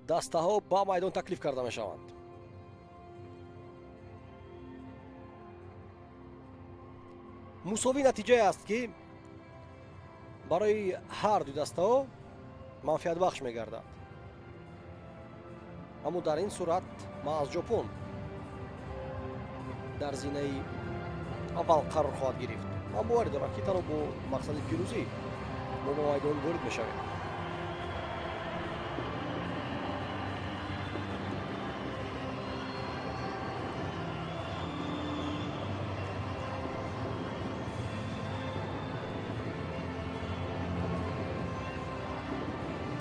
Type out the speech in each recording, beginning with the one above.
Дастаҳо ба майдон таклиф карда мешаванд. Мусовӣ натиҷае аст, ки барои ҳар ду дастаҳо манфиатбахш мегардад. Аммо дар ин сурат маҳз Ҷопон дар зинаи аввал қарор хоҳад гирифт. Ман боварӣ дорам, ки танҳо бо мақсади пирӯзӣ мо ба майдон ворид мешавем.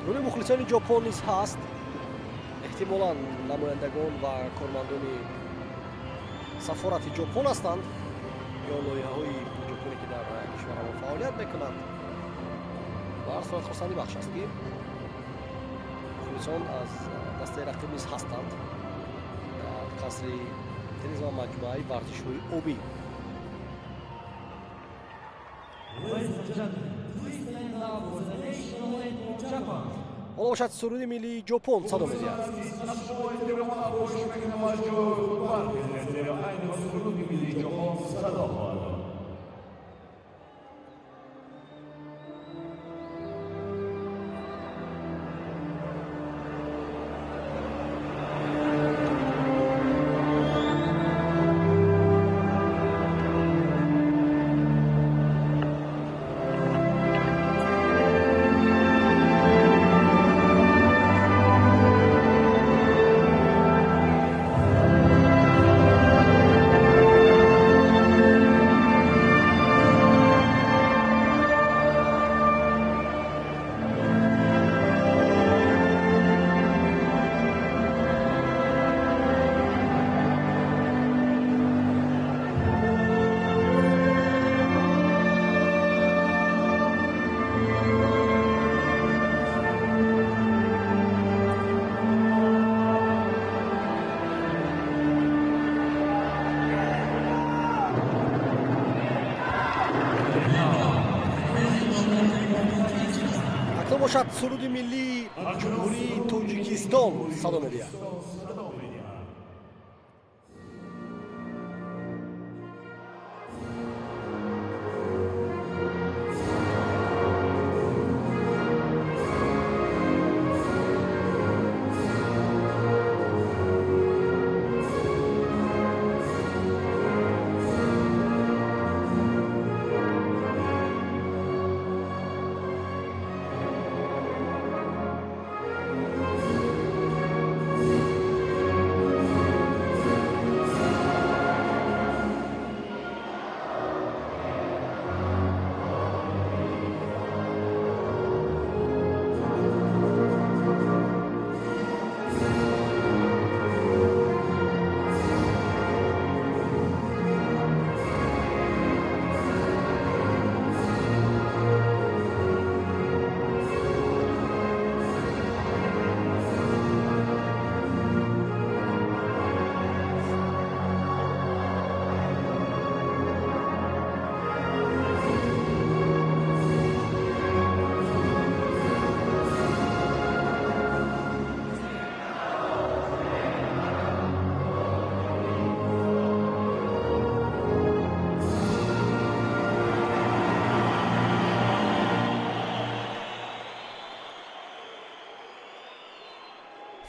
Гурӯҳи мухлисони Ҷопон низ ҳаст. Эҳтимолан намояндагон ва кормандони сафорати Ҷопон ҳастанд ё лоиҳаҳои ҷопоне, ки дар кишварамон фаъолият мекунанд. Ба ҳар сурат хурсандӣ бахш аст, ки мухлисон аз дастаи рақиб низ ҳастанд дар қасри теннис ва маҷмӯаи варзишҳои обӣ. Ҳоло бошад, суруди миллии Ҷопон садо медиҳад. Бошад, суруди миллии Ҷумҳурии Тоҷикистон садо медиҳад.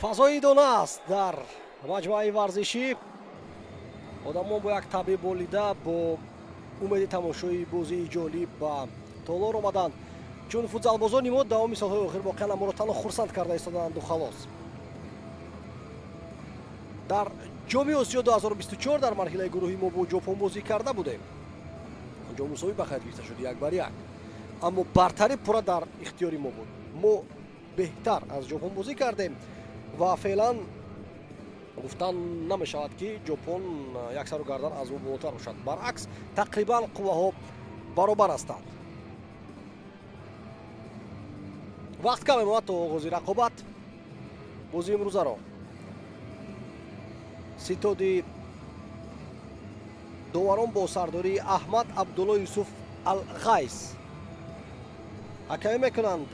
Фазои идона аст дар маҷмӯаи варзишӣ. Одамон бо як табъи болида, бо умеди тамошои бозии ҷолиб ба толор омаданд, чун футзалбозони мо давоми солҳои охир воқеан аморо танҳо хурсанд карда истодаанду халос. Дар Ҷоми Осиё 2024 дар марҳилаи гурӯҳи мо бо Ҷопон бозӣ карда будем. Онҷо мусовӣ ба қайд гирифта шуд 1-1, аммо бартарӣ пурра дар ихтиёри мо буд. Мо беҳтар аз Ҷопон бозӣ кардем ва феълан гуфтан намешавад, ки Ҷопон як сару гардан аз ӯ болотар бошад. Баръакс, тақрибан қувваҳо баробар ҳастанд. Вақт кам мемонад то оғози рақобат. Бозии имрӯзаро ситоди доварон бо сардории Аҳмад Абдулло Юсуф Алғайс ҳакамӣ мекунанд.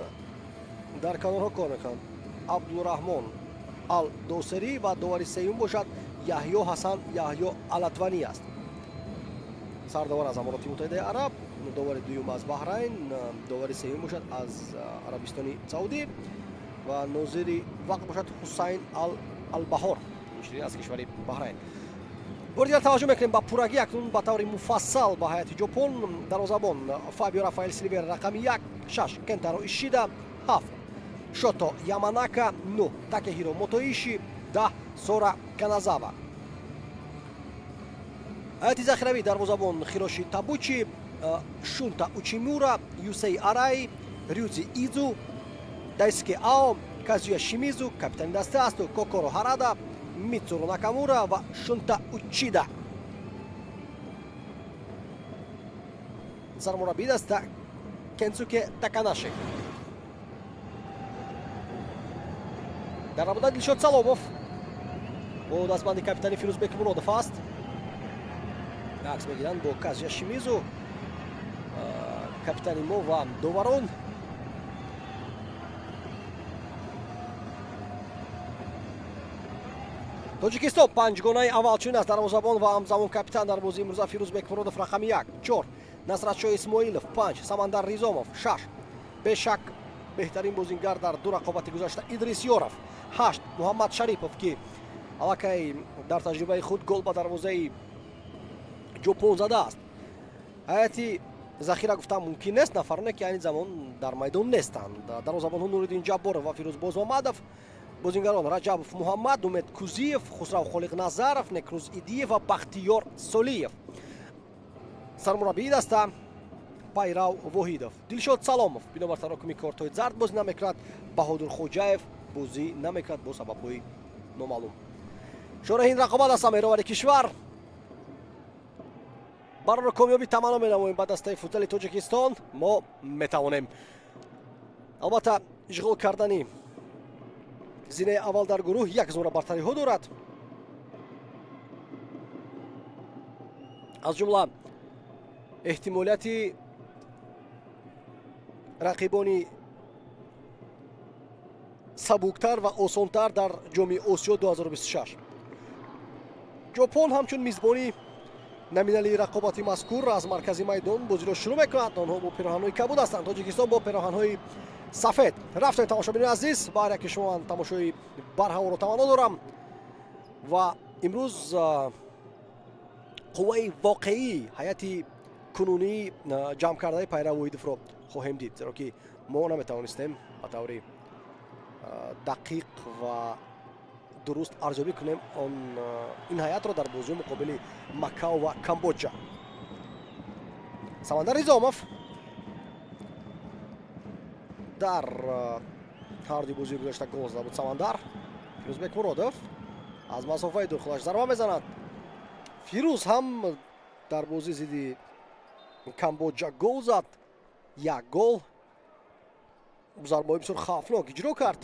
Дар канорҳо кор мекунанд Абдураҳмон Ал Досерӣ ва довари сеюм бошад Яҳё Ҳасан Яҳё Алатванӣ аст. Сардовар аз Амороти Муттаҳидаи Араб, довари дуюм аз Баҳрайн, довари сеюм бошад аз Арабистони Саудӣ ва нозири вақт бошад Ҳусайн Ал Албаҳор, инчунин аз кишвари Баҳрайн. Бори дигар таваҷҷӯҳ мекунем ба пуррагӣ акнун ба таври муфассал ба ҳайати Ҷопон. Дарвозабон Фабио Рафаэл Силвер рақами 1, 6 Кентаро Ишида, 7 Шото Яманака, 9 Такехиро Мотоиши, 10 Сора Каназава. Ҳайати захиравӣ дарвозабон Хироши Табучи, Шунта Учимура, Юсей Араи, Рюдзи Идзу, Дайсуке Ао, Казуя Шимизу, капитани даста асту Кокоро Харада, Митсуру Накамура ва Шунта Учида. Сармураббии даста Кенсуке Таканаши. Дар набуда Дилшод Саломов бо дастбанди капитани Фирӯзбек Муродов аст. Акс мегиранд бо Казуя Шимизу, капитани мо ва доварон. Тоҷикистон панҷгонаи аввал чунин аст. Дарвозабон ва ҳамзамон капитан дар бозии имрӯза Фирӯзбек Муродов рақами 1, 4 Насратшоҳ Исмоилов, 5 Самандар Ризомов, 6 бешак беҳтарин бозингар дар ду рақобати гузашта Идрис Ёров, 8 Муҳаммад Шарипов, ки аллакай дар таҷрибаи худ гол ба дарвозаи Ҷопон задааст. Ҳайати захира гуфтан мумкин нест, нафароне ки айни замон дар майдон нестанд. Дарвозабонҳо Нуриддин Ҷабборов ва Фирӯз Бозмамадов, бозингарон Раҷабов Муҳаммад, Умед Кузиев, Хусрав Холиқназаров, Некрӯз Идиев ва Бахтиёр Солиев. Сармураббии даста Пайрав Воҳидов. Дилшод Саломов бинобар тарокуми кортҳои зард бозӣ намекунад. Баҳодур Хоҷаев бозӣ намекунад бо сабабҳои номаълум. Шораҳи ин рақобат аст меҳровари кишвар. Барори комёбӣ таманно менамоем ба дастаи футзали Тоҷикистон. Мо метавонем. Албатта, ишғол кардани зинаи аввал дар гурӯҳ як зумра бартариҳо дорад, аз ҷумла эҳтимолияти рақибони сабуктар ва осонтар дар Ҷоми Осиё 2026. Ҷопон ҳамчун мизбони номиналии рақобати мазкур аз маркази майдон бозиро шурӯъ мекунад. Онҳо бо пироҳанҳои кабуд ҳастанд, Тоҷикистон бо пироҳанҳои сафед. Рафтем, тамошобинони азиз, ба ҳар яке шумо ман тамошои барҳаворо таманно дорам ва имрӯз қувваи воқеии ҳайати кунунии ҷамъ кардаи Пайрав Воҳидовро хоҳем дид, зеро ки мо наметавонистем ба таври дақиқ ва дуруст арзёбӣ кунем ин ҳайатро дар бозии муқобили Макао ва Камбоҷа. Самандар Ризомов дар ҳарду бозии гузашта гол зада буд. Самандар. Фирӯзбек Муродов аз масофаи дур худаш зарба мезанад. Фирӯз ҳам дар бозии зидди Камбоҷа гол зад, як гол. Зарбаҳои бисёр хавфнок иҷро кард.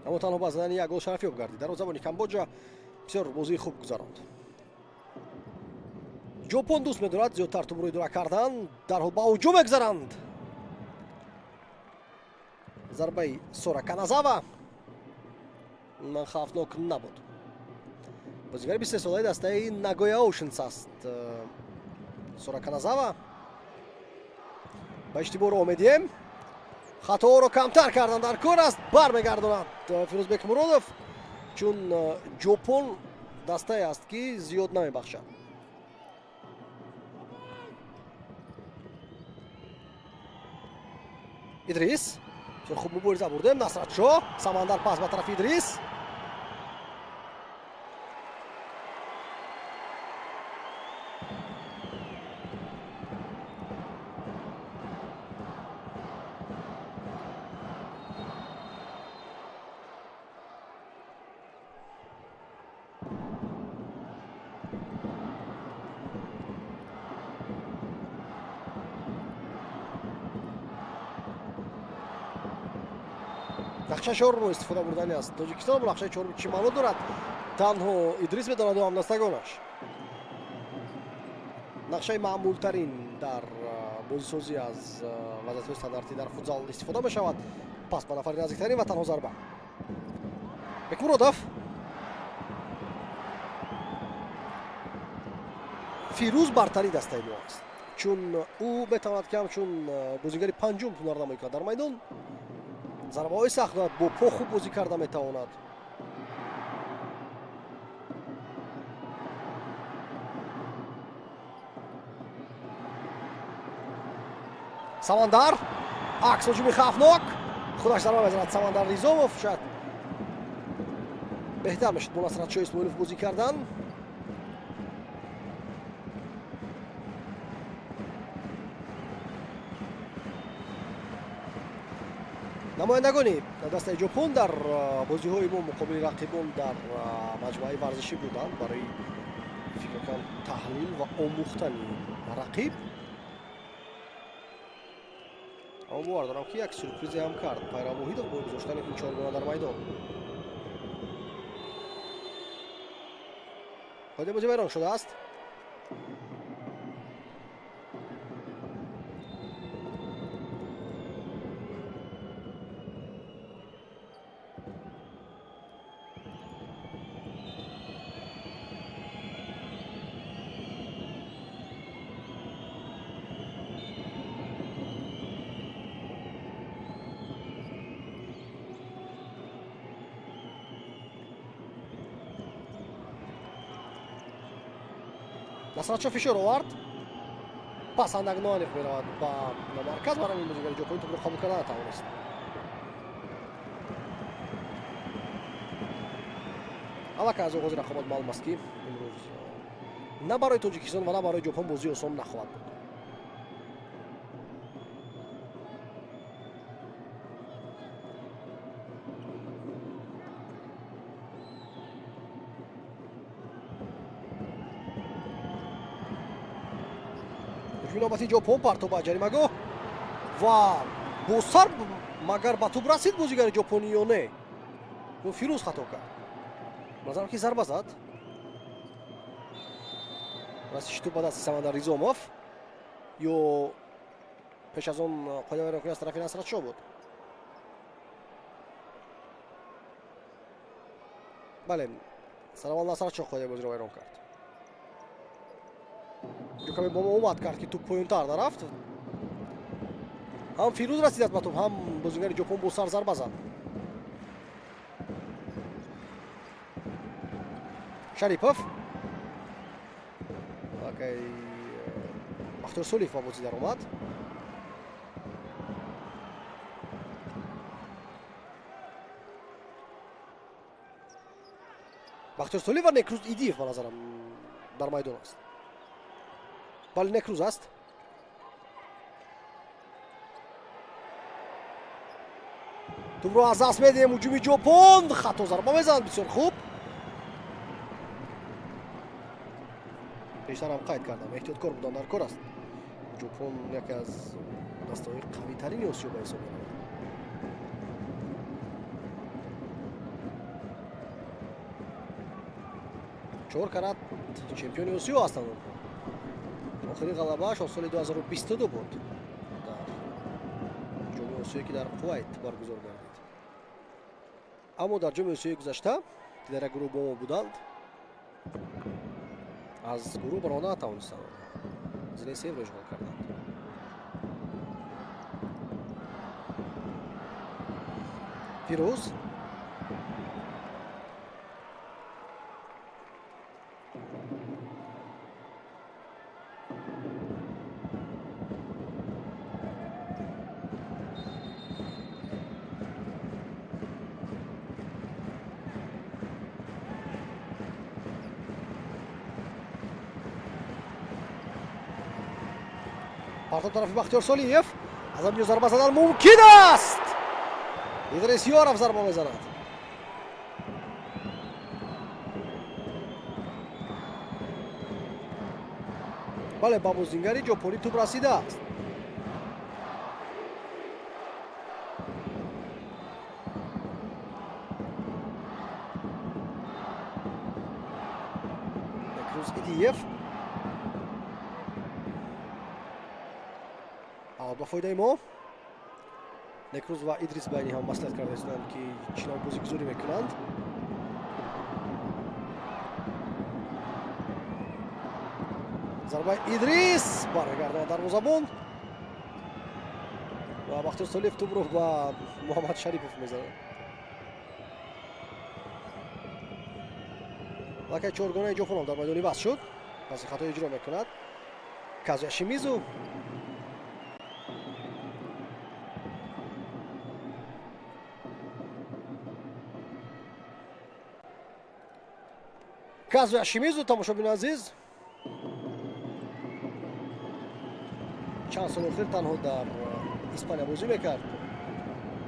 Аммо танҳо ба задани як гол шарафёб гардид. Дарвозабони Камбоҷа бисёр бозии хуб гузаронд. Ҷопон дӯст медорад зиёдтар тӯбро идора кардан, дарҳол ба ҳуҷум мегузаранд. Зарбаи Сора Каназава хавфнок набуд. Бозигари 23-солаи дастаи Нагоя Оушенс аст Сора Каназава. Ба иштибоҳ роҳ медиҳем. Хатоҳоро камтар кардан дар кор аст. Бармегардонад Фирӯзбек Муродов, чун Ҷопон дастае аст, ки зиёд намебахшад. Идрис хуб мубориза бурдем. Насратшоҳ, Самандар пас ба тарафи Идрис. Нақшаи чорумро истифода бурдани аст. Тоҷикистон бо нақшаи чорум чӣ маъно дорад? Танҳо Идрис медонаду ҳамдастагонаш. Нақшаи маъмултарин дар Бозисозӣ аз вазъиятҳои стандартӣ дар футзал истифода мешавад. Пас ба нафари наздиктарин ва танҳо зарба. Бекмуродов. Фирӯз бартари дастаи мо аст, чун ӯ метавонад ки ҳамчун бозигари панҷум ҳунарнамоӣ кунад дар майдон. Зарбаҳои сахт дорад, бо по хуб бозӣ карда метавонад. Самандар, акс ҳуҷуми хавфнок, худаш зарба мезанад Самандар Низомов. Шояд беҳтар мешуд бо Насратшоҳ Исмоилов бозӣ кардан. Намояндагони дастаи Ҷопон дар бозиҳои мо муқобили рақибон дар маҷмӯаи варзишӣ буданд барои фикр кунам таҳлил ва омӯхтани рақиб. Аммо бовар дорам ки як сюрпризе ҳам кард Пайрав Воҳидов бо гузоштани ин чоргона дар майдон. Қоидаи бозӣ вайрон шудааст. Насратшоҳ фишор овард. Пас андак ноаниқ меравад ба марказ. Барои ин бозигари ҷопонӣ тӯбро қабул карда натавонист. Аллакай аз оғози рақобат маълум аст, ки имрӯз на барои Тоҷикистон ва на барои Ҷопон бозӣ осон нахоҳад буд. Навбати Ҷопон партоб ба ҷаримагоҳ ва бо сар магар ба тӯб расид бозигари ҷопонӣ ё не? Ё Фирӯз хато кард. Назарам ки зарба зад. Расиши тӯб ба дасти Самандар Низомов ё пеш аз он қоидавайронкунӣ аз тарафи Насратшоҳ буд. Бале, сараввал Насратшоҳ қоидаи бозиро вайрон кард. Каме бо омад кард ки тӯб поёнтар нарафт. Ҳам Фирӯз расидааст ба тӯб, ҳам бозигари Ҷопон бо сар зарба зад. Шарипов. Аллакай Бахтиёр Солиев ба бозӣ даромад. Бахтиёр Солиев ва Некрӯз Идиев ба назарам дар майдон аст. Бале, Некрӯз аст. Тӯбро аз даст медиҳем. Ҳуҷуми Ҷопон, хато зарба мезанад, бисёр хуб. Пештар ҳам қайд кардам, эҳтиёткор будан дар кор аст. Ҷопон яке аз дастаҳои қавитарини Осиё ба ҳисоб меравад. Чор карат чемпиони Осиё ҳастанд онҳо. Охирин ғалабааш соли 2022 буд дар ҷоми Осиё, ки дар Кувайт баргузор гардид. Аммо дар ҷоми Осиёи гузашта, ки дар як гурӯҳ бо мо буданд, аз гурӯҳ баромада натавонистанд. Зинаи сеюмро ишғол карданд. Фирӯз партоб тарафи Бахтиёр Солиев. Аз ҳамин ҷо зарба задан мумкин аст. Идрис Ёров зарба мезанад. Бале, ба бозингари ҷопонӣ тӯб расидааст. Некрӯз Идиев. Ба фоидаи мо. Некрӯз ва Идрис байни ҳам маслиҳат карда истоданд, ки чӣ навъ бозигузорӣ мекунанд. Зарбаи Идрис бармегардонад дарвозабон ва Бахтиёр Солиев тӯбро ба Муҳаммад Шарипов мезанад. Лакай чоргонаи ҷопонам дар майдони васл шуд. Паси хато иҷро мекунад Казуя Шимизу. Казуя Шимизу, тамошобини азиз, чанд сол охир танҳо дар Испания бозӣ мекард,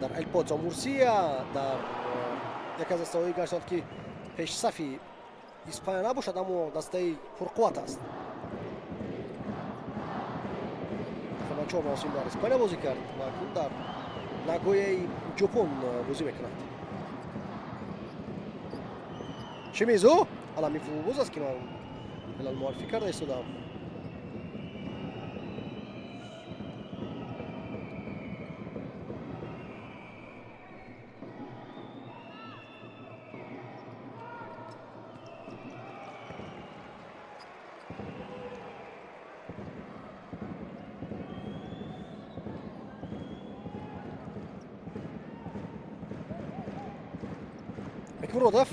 дар Эл Поцо Мурсия, дар яке аз дастаҳои гаштанд, ки пешсафи Испания набошад, аммо дастаи пурқувват аст. Тақрибан 4 мавсим дар Испания бозӣ кард ва акнун дар Нагояи Ҷопон бозӣ мекунад. Шимизу алами футболбоз аст, ки ман феълан муаррифӣ карда истодам. Муродов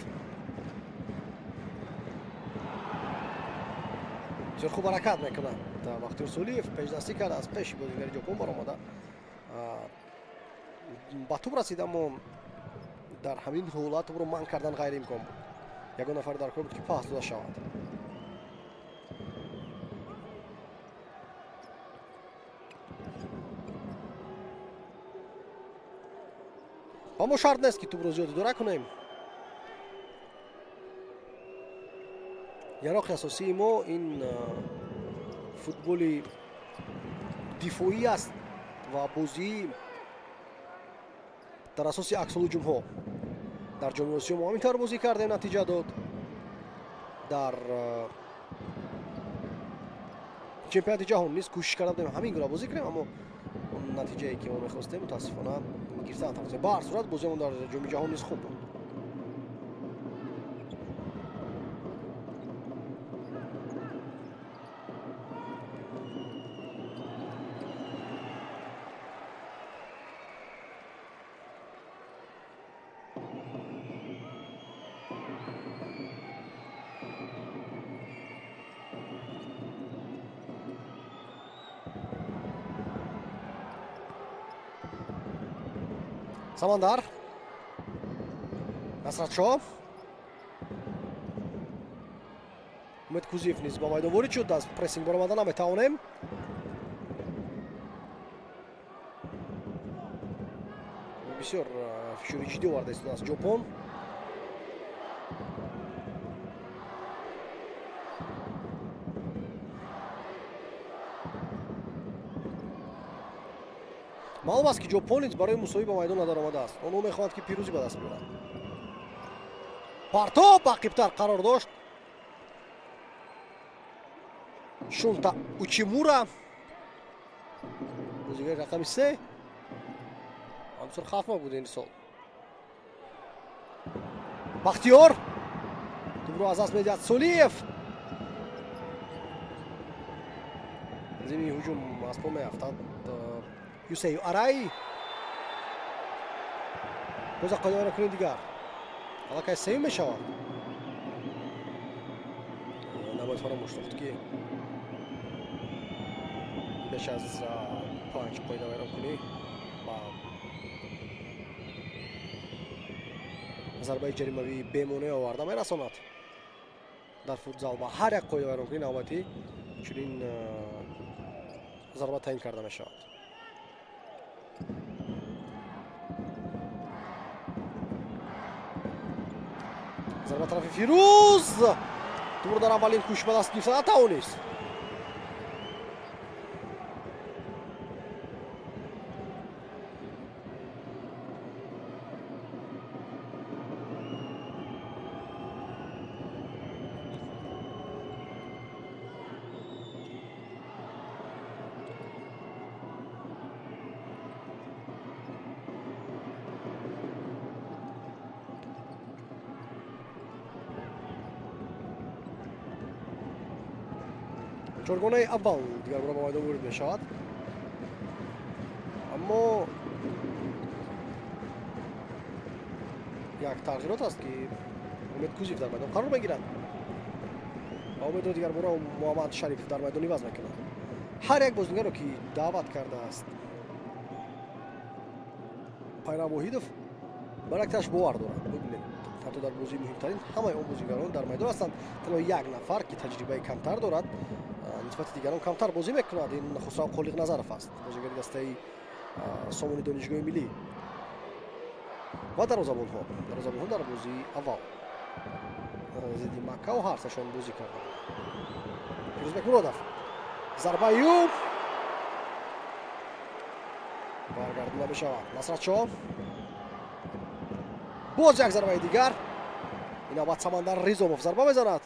бисёр хуб ҳаракат мекунад. Бахтиёр Солиев пешдастӣ кард, аз пеши бозигари ҷопон баромада ба тӯб расид, аммо дар ҳамин ҳолат тӯбро манъ кардан ғайриимкон буд. Ягон нафар дар кор буд, ки пас дода шавад. Ва мо шарт нест, ки тӯбро зиёд идора кунем. Яроқи асосии мо ин футболи дифоӣ аст ва бозии дар асоси аксулҳуҷумҳо. Дар Ҷоми Осиё мо ҳамин тавр бозӣ кардем, натиҷа дод. Дар чемпионати ҷаҳон низ кӯшиш карда будем ҳамин гуна бозӣ кунем, аммо он натиҷае, ки мо мехостем, мутаассифона гирифта натавонистем. Ба ҳар сурат бозиамон дар Ҷоми ҷаҳон низ хуб буд. Самандар, Насратшоҳ, Умед Кузиев низ ба майдон ворид шуд. Аз прессинг баромада наметавонем. Бисёр фишори ҷиддӣ оварда истодааст Ҷопон. Маълум аст, ки Ҷопон низ барои мусовӣ ба майдон надаромадааст. Онҳо мехоҳанд, ки пирӯзӣ ба даст биёранд. Партоб ақибтар қарор дошт. Шунта Учимура, бозигари рақами 3, ҳамсур хавфнок буд ин сол. Бахтиёр тӯбро аз даст медиҳад. Солиев зимни ҳуҷум аз по меафтад. Юсею Арай боз қоидаро кунед дигар. Аллакай сеюм мешавад. Набояд фаромӯш сохт, ки беш аз 5 қоида вайронкунӣ ба зарбаи ҷаримавии бемонеъ оварда мерасонад. Дар футзал ба ҳар як қоида вайронкунӣ навбатӣ чунин зарба таъин карда мешавад. Зарба тарафи Фирӯз, тӯбро дар аввалин кӯшиш ба даст гирифта натавонист. Чоргонаи аввал дигарбора ба майдон ворид мешавад, аммо як тағйирот аст, ки Умед Кузиев дар майдон қарор мегирад ва Умедро дигарбора Муҳаммад Шарипов дар майдон иваз мекунад. Ҳар як бозингаро, ки даъват кардааст Пайрав Воҳидов, бар якташ бовар дорад. Бибинед, ҳатто дар бозии муҳимтарин ҳамаи он бозингарон дар майдон ҳастанд. Танҳо як нафар, ки таҷрибаи камтар дорад, нисбати дигарон камтар бозӣ мекунад, ин Хусрав Қолиқназаров аст, бозингари дастаи Сомони Донишгоҳи Миллӣ. Ва дарвозабонҳо дар бозии аввал зидди Макао ҳар сешон бозӣ карданд. Фирӯзбек Муродов, зарбаи ӯ баргардонда мешавад. Насратшоҳ, боз як зарбаи дигар. Ин навбат Самандар Ризомов зарба мезанад.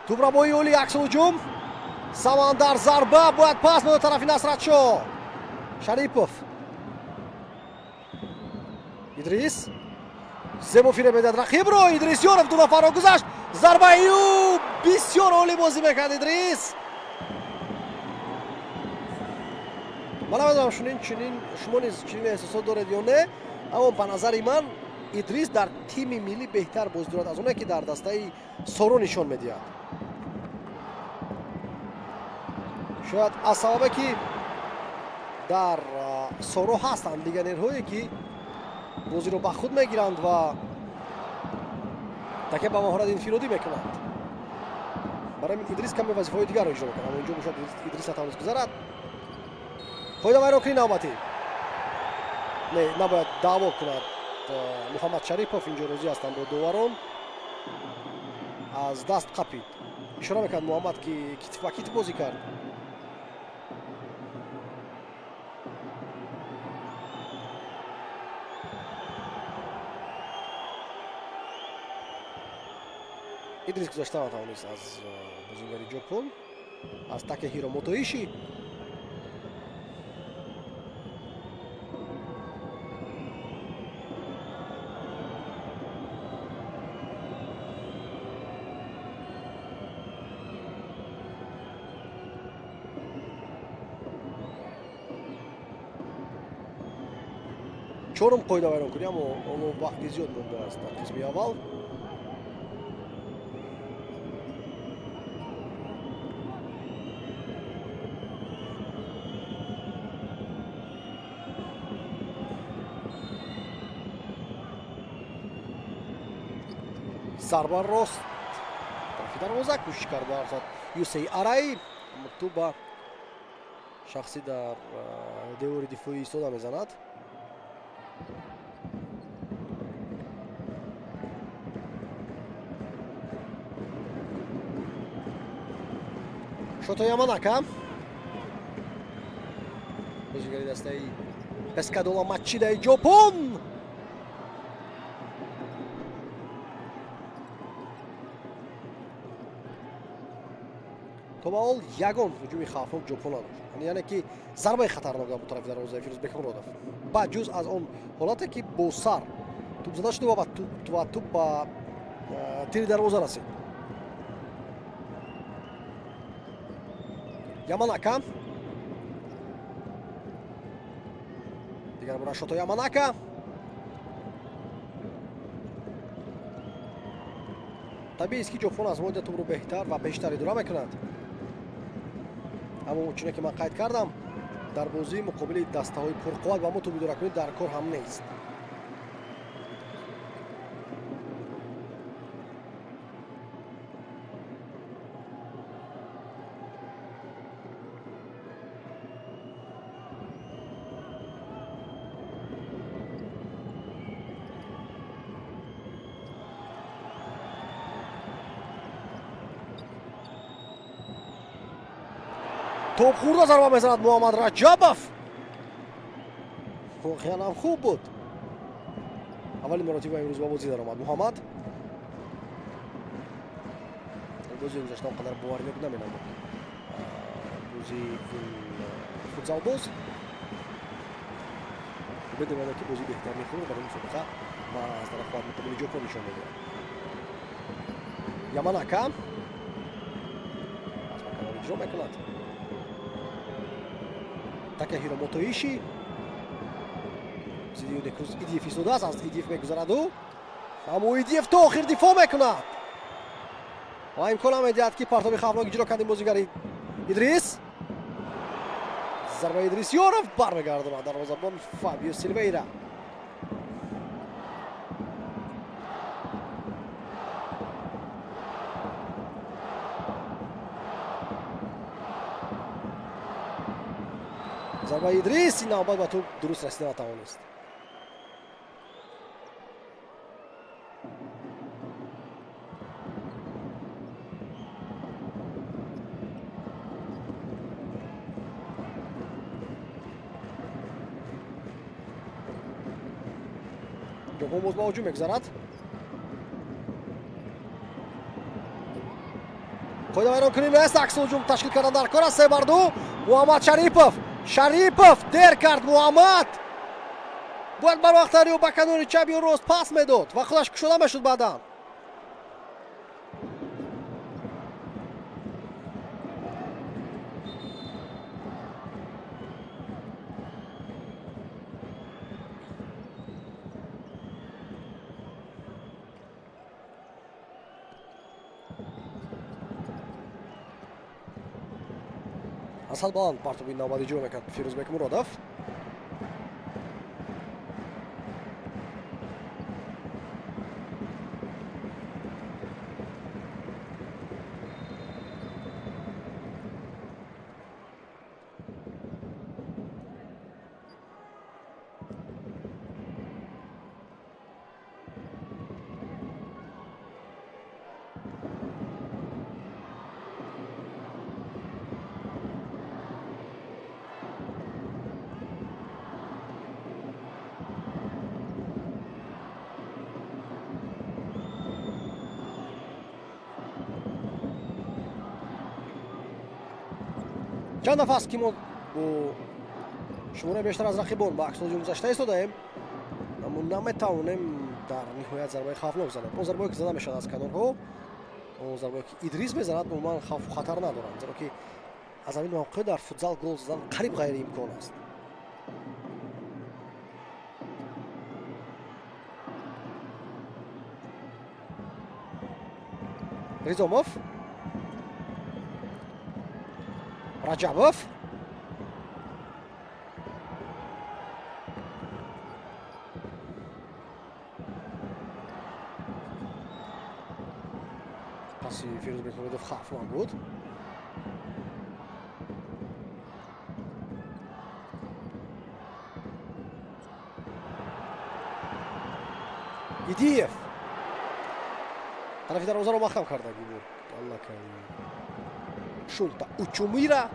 Тӯбрабои оли, акси ҳуҷум. Самандар, зарба, бояд пас медод тарафи Насратшоҳ. Шарипов, Идрис зебо фиреб медиҳад рақибро. Идрис Ёров ду нафарро гузашт, зарбаи ӯ, бисёр олӣ бозӣ мекард Идрис. Ман намедонам, чунин шумо низ чунин эҳсосот доред ё не, аммо ба назари ман Идрис дар тими миллӣ беҳтар бозӣ дорад аз оне, ки дар дастаи Соро нишон медиҳад. Шояд аз сабабе, ки дар Соро ҳастанд легионерҳое, ки бозиро ба худ мегиранд ва такя ба маҳорат инфиродӣ мекунанд. Барои ҳамин Идрис каме вазифаҳои дигарро иҷро мекунад, аммо инҷо бошад, Идрис натавонист гузарад. Қоидавайронкунӣ навбатӣ. Не, набояд даъво кунад Муҳаммад Шарипов. Инҷо розӣ ҳастанд бо доварон. Аз даст қапид. Ишора мекард Муҳаммад, ки китф ба китф бозӣ кард. Идрис гузашта натавонист аз бозингари Ҷопон, аз Такеҳиро Мотоиши. Чорум қоидавайронкунӣ, аммо ҳоло вақти зиёд мондааст дар қисми аввал. Зарба рост тарафи дарвоза кӯшиш кард барзад Юсей Араи, аммо тӯб ба шахсӣ дар девори дифоӣ истода мезанад. Шото Яманака, бозигари дастаи Пескадола Мачидаи Ҷопон. То ба ҳол ягон ҳуҷуми хавфнок Ҷопон надошт, яъне ки зарбаи хатарнок буд тарафи дарвозаи Фирӯз Бекмуродов, ба ҷуз аз он ҳолате, ки бо сар тӯб зада шуд ва тӯб ба тири дарвоза расид. Яманака, дигар бора Шото Яманака. Табиист, ки Ҷопон аз моида тӯбро беҳтар ва бештар идора мекунад, аммо чуне ки ман қайд кардам, дар бозии муқобили дастаҳои пурқувват ба мо тӯб идоракунӣ дар кор ҳам нест. Топ хӯрда зарба мезанад Муҳаммад Раҷабов. Воқеан ҳам хуб буд. Аввалин маротиба имрӯз ба бозӣ даромад Муҳаммад. Бозии гузашта он қадар боваринок наменамуд. Имрӯзи ин футзалбоз. Умедворам, ки бозии беҳтарини худро дар ин мусобиқа ва аз тараф хоҳад муқобили Ҷопон нишон медиҳад. Яманака аз маканор иҷро мекунад. Такахиро Мотоиши зидди Юдекрус Идиев истодааст, аз Идиев мегузараду, аммо Идиев то охир дифоъ мекунад ва имкон намедиҳад, ки партоби хавфнок иҷро кард ин бозигари Идрис. Зарбаи Идрис Ёров бармегардонад дарвозабон Фабио Силвейра. Зарбаи Идрис ин навбат ба тӯб дуруст расида натавонист. Ҷопон боз ба ҳуҷум мегузарад. Қоида вайронкунӣ нест, акси ҳуҷум ташкил кардан дар кор аст. 3-2. Муҳаммад Шарипов. Шарипов дер кард Муҳаммад. Бояд барвақттар ё ба канори чап ё рост пас медод ва худаш кушода мешуд баъдан. Асал баланд партоби навбат иҷро мекард Фирӯзбек Муродов. Чанд дафъа аст, ки мо бо шумораи бештар аз рақибон ба аксҳуҷум гузашта истодаем, аммо наметавонем дар ниҳоят зарбаи хавфнок занем. Он зарбае, ки зада мешавад аз канорҳо, он зарбае, ки Идрис мезанад, умуман хавфу хатар надоранд, зеро ки аз ҳамин мавқеъ дар футзал гол задан қариб ғайриимкон аст. Ризомов, Раҷабов, паси Фирӯзбек Муродов хавфнок буд. Идиев тарафи дарвозаро маҳкам кардагӣ буд. Аллакай Шунта Учумира.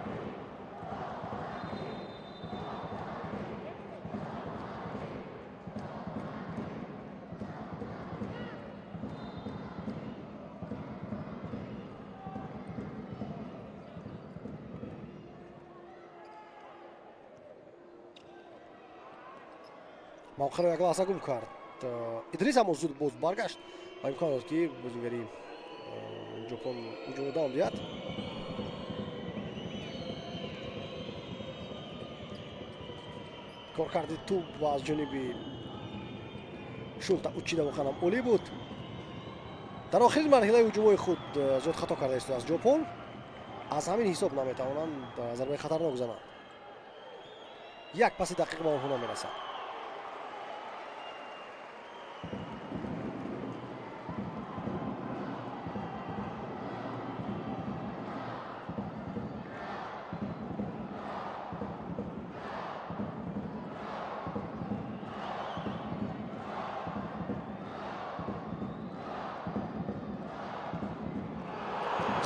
Мавқеъро як лаҳза гум кард Идрис, аммо зуд боз баргашт ва имкон дод, ки бозигари Ҷопон ҳуҷумро давом диҳад. Коркарди тӯб аз ҷониби Шунта Учида воқеан ҳам олӣ буд. Дар охирин марҳилаи ҳуҷумҳои худ зиёд хато карда истодааст Ҷопон. Аз ҳамин ҳисоб наметавонанд зарбаи хатарнок зананд. Як паси дақиқ ба онҳо намерасад.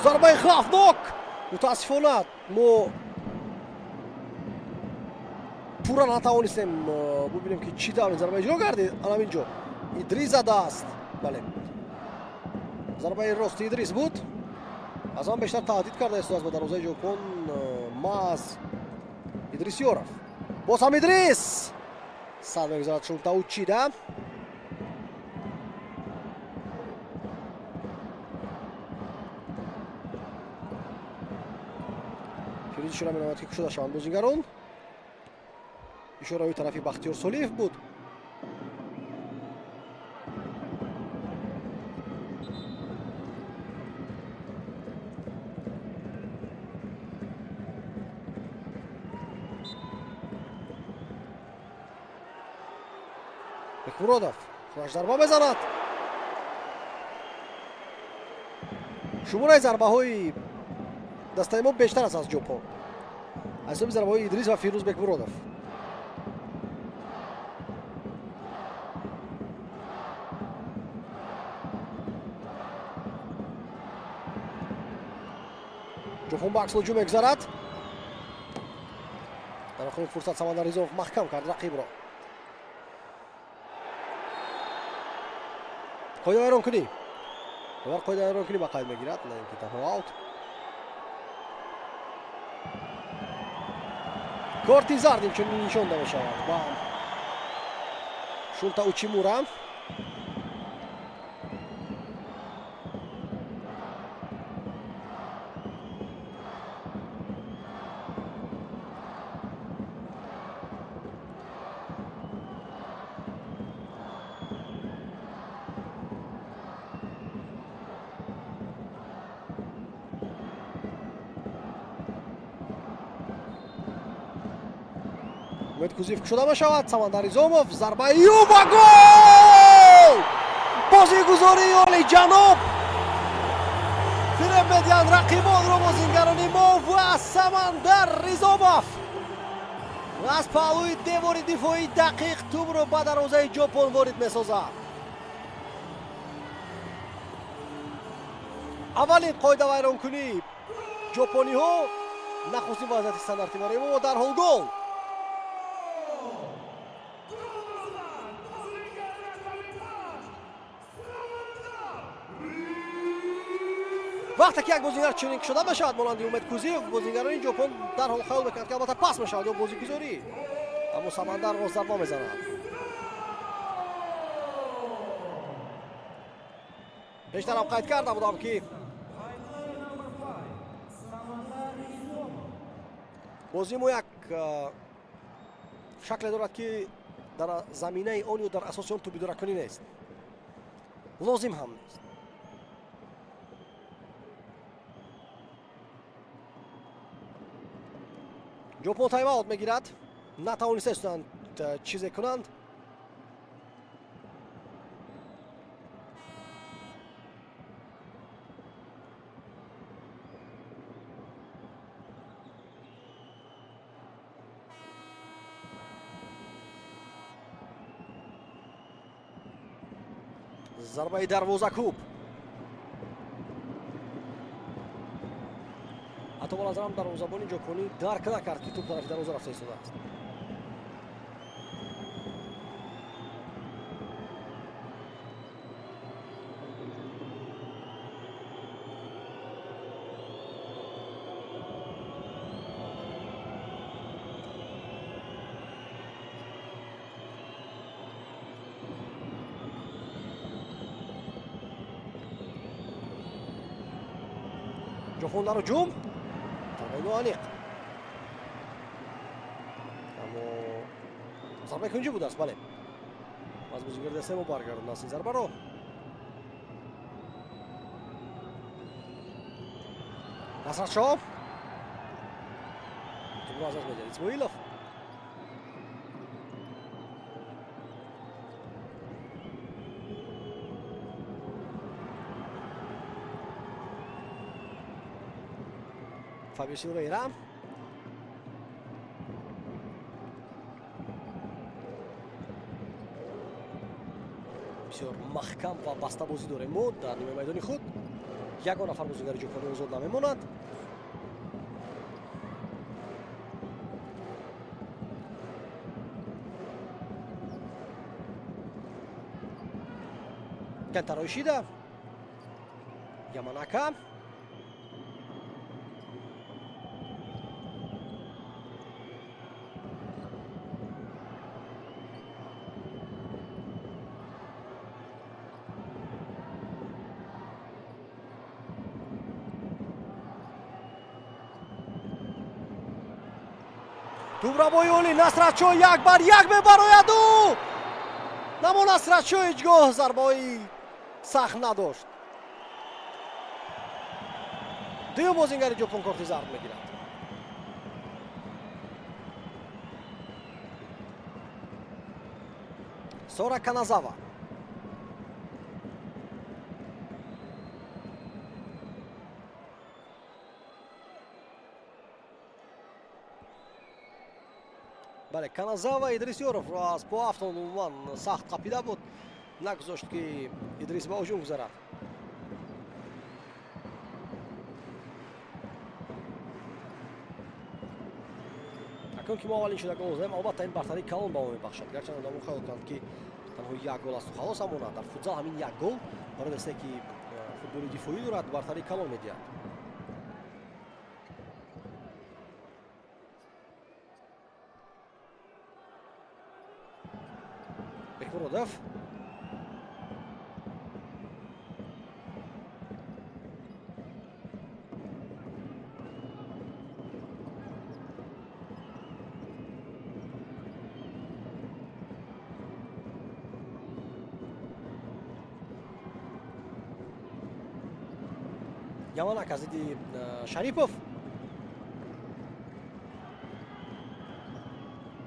Зарбаи хавфнок. Мутаассифона, мо пурра натавонистем бубинем, ки чӣ тавр ин зарба иҷро гардид. Анам ин ҷо Идрис задааст. Бале, зарбаи рости Идрис буд. Аз он бештар таҳдид карда истодааст ба дарвозаи Ҷопон Маҳз Идрис Ёров. Боз ҳам Идрис! Сар мегузарад Шунта Учида. Фирӯз ишора менамояд, ки кушода шаванд бозигарон. Ишораи тарафи Бахтиёр Солиев буд. Бекмуродов худаш зарба мезанад. Шумораи зарбаҳои дастаи мо бештар аст аз Ҷопон. Аз ҳисоби зарбаҳои Идрис ва Фирӯз Бекмуродов. Ҷопон ба аксулҳуҷум мегузарад. Дар охирин фурсат Самандар Ризомов маҳкам кард рақибро. Қоидавайронкунӣ. Довар қоидавайронкунӣ ба қайд мегирад, на ин ки танҳо аут. Корти зард инчунин нишон дода мешавад ба Шунта Учимура. Умед Кузиев кушода мешавад. Самандар Изомов зарбаи ӯ ба гол! Бозигузории олиҷаноб фиреб медиҳанд рақибонро бозингарони мо ва Самандар Ризомов аз паҳлӯи девори дифоӣ дақиқ тӯбро ба дарвозаи Ҷопон ворид месозад. Аввалин қоидавайронкунии ҷопониҳо, нахустин вазъияти стандартӣ барои мо дарҳол гол. Вақте ки як бозингар чунин кушода мешавад, монанди Умед Кузиев, бозингарони Ҷопон дарҳол хаёл мекунанд, ки албатта пас мешавад ё бозигузорӣ, аммо Самандар рост зарба мезанад. Пештарам қайд карда будам, ки бозии мо як шакле дорад, ки дар заминаи он ё дар асоси он тӯбидоракунӣ нест, лозим ҳам нест. Ҷопон тайм-аут мегирад, натавонистанд чизе кунанд. Зарбаи дарвозакӯб. Ҳатто ба назарам дарвозабони ҷопонӣ дарк накард, ки тӯб тарафи дарвоза рафта истодааст. Ҷопон дар ҳуҷум, зарбаи ноаниқ, аммо зарбаи кунҷӣ будааст. Бале, аз бозигари дастаи мо баргардондааст ин зарбаро. Насратшоҳ тӯбро аз даст медиҳад. Исмоилов Фабио Силвейра. Бисёр маҳкам ва баста бозӣ дорем мо дар нимаи майдони худ. Ягон нафар бозигари ҷопонӣ озод намемонад. Кентаро Ишида, Яманака. Тӯбрабои олӣ, Насратшо як бар як мебарояду, намо Насратшо ҳеҷ гоҳ зарбаҳои сахт надошт. Дуюм бозингари ҷопон корти зард мегирад. Сора Каназава. Бале, Каназава Идрис Ёровро аз по афтон, умуман сахт қапида буд, нагузошт, ки Идрис ба ҳуҷум гузарад. Акнун ки мо аввалин шуда гол задем, албатта, ин бартарии калон ба мо мебахшад. Гарчанд одамон хаёл кунанд, ки танҳо як гол асту халос, аммо на, дар футзал ҳамин як гол барои дастае, ки футболи дифоӣ дорад, бартарии калон медиҳад. Бекмуродов. Яманака зидди Шарипов.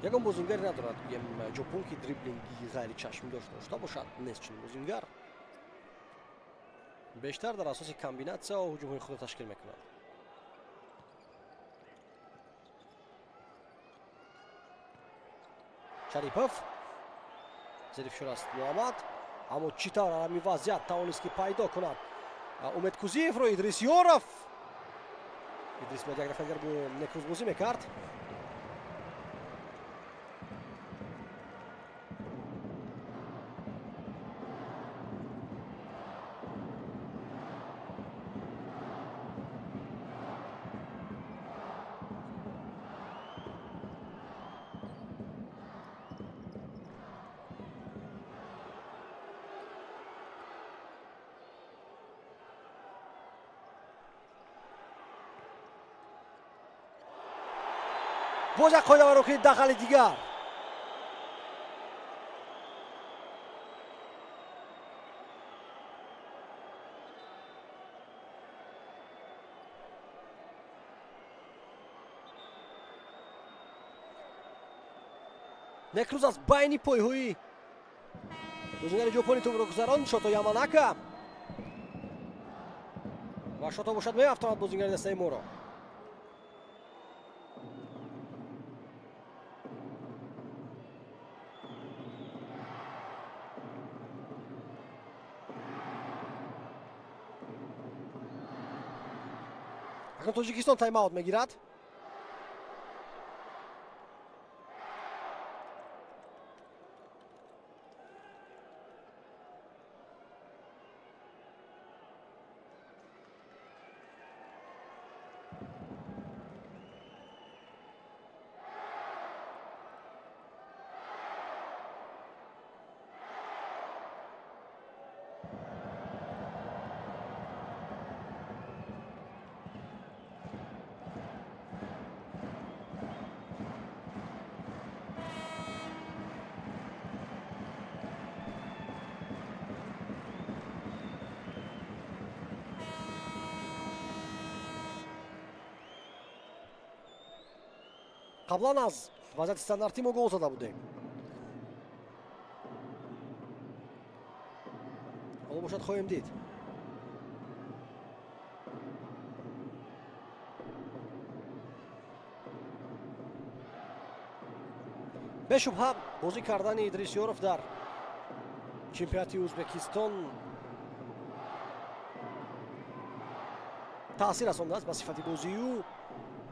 Ягон бозингаре надорад, гӯем, ҷопон, ки дриблинги ғайричашм дошта бошад. Нест чунин бозингар. Бештар дар асоси комбинатсия ҳуҷумҳои худро ташкил мекунад. Шарипов, зери фишор аст Муҳаммад, аммо чӣ тавр ҳамин вазъият тавонист, ки пайдо кунад Умед Кузиевро Идрис Ёров. Идрис бояд як дафъа дигар бо Некрӯз бозӣ мекард. Боз як қоидавайронкунии дағали дигар. Некрӯз аз байни пойҳои бозингари ҷопони тӯбро гузаронд Шото Яманака ва Шото бошад меафтонад бозингари дастаи моро. Акнун Тоҷикистон тайм-аут мегирад. Қаблан аз вазъияти стандартӣ мо гол зада будем. Ҳоло бошад, хоҳем дид. Бешубҳа, бозӣ кардани Идрис Ёров дар чемпионати Ӯзбекистон таъсир расондааст ба сифати бозии ӯ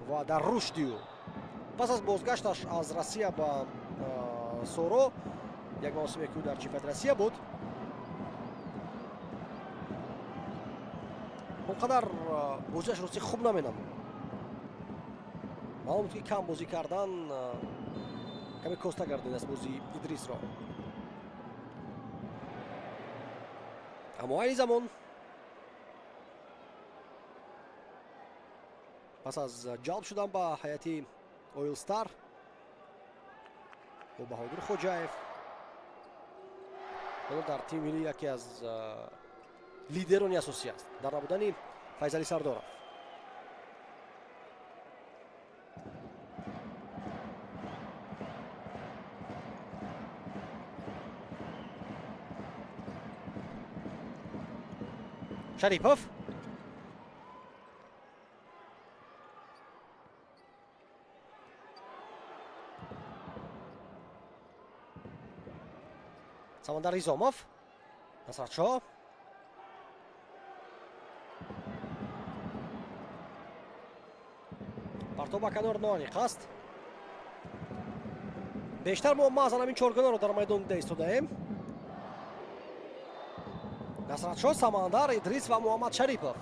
ва дар рушди ӯ. Пас аз бозгашташ аз Россия ба Соро, як мавсиме, ки ӯ дар чемпионати Россия буд, он қадар бозиаш рости хуб наменамуд. Маълум буд, ки кам бозӣ кардан каме коста гардонидааст бозии Идрисро. Аммо айни замон, пас аз ҷалб шудан ба ҳайати Оилстар, Бо Баҳодур Хоҷаев. Ҳоло дар тими миллӣ яке аз лидерони асосӣ аст дар набудани Файзали Сардоров. Шарипов. Самандар Изомов. Насратшо. Партоб ба канор ноаниқ аст. Бештар мо маъзан ҳамин чоргонаро дар майдон дида истодаем. Насратшо, Самандар, Идрис ва Муҳаммад Шарипов.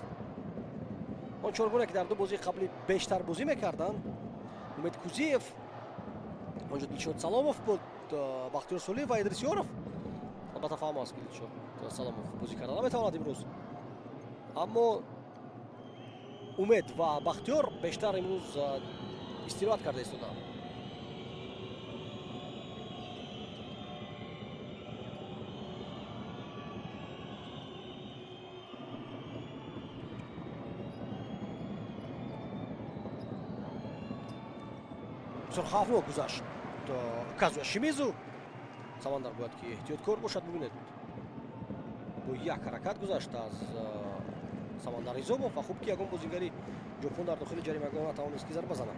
Он чоргона, ки дар ду бозии қаблӣ бештар бозӣ мекарданд. Умед Кузиев, онҷо Дилшод Саломов буд, Бахтиёр Сулиев ва Идрис Ёров. Албатта фаҳм аст, ки Дилшод Саломов бозӣ карда наметавонад имрӯз. Аммо Умед ва Бахтиёр бештар имрӯз истироҳат карда истоданд. Бисёр хавфнок гузашт Казуя Шимизу. Самандар бояд ки эҳтиёткор бошад. Бибинед, бо як ҳаракат гузашт аз Самандар Изомов ва хуб ки ягон бозигари Ҷопон дар дохили ҷаримагоҳ натавонист ки зарба занад.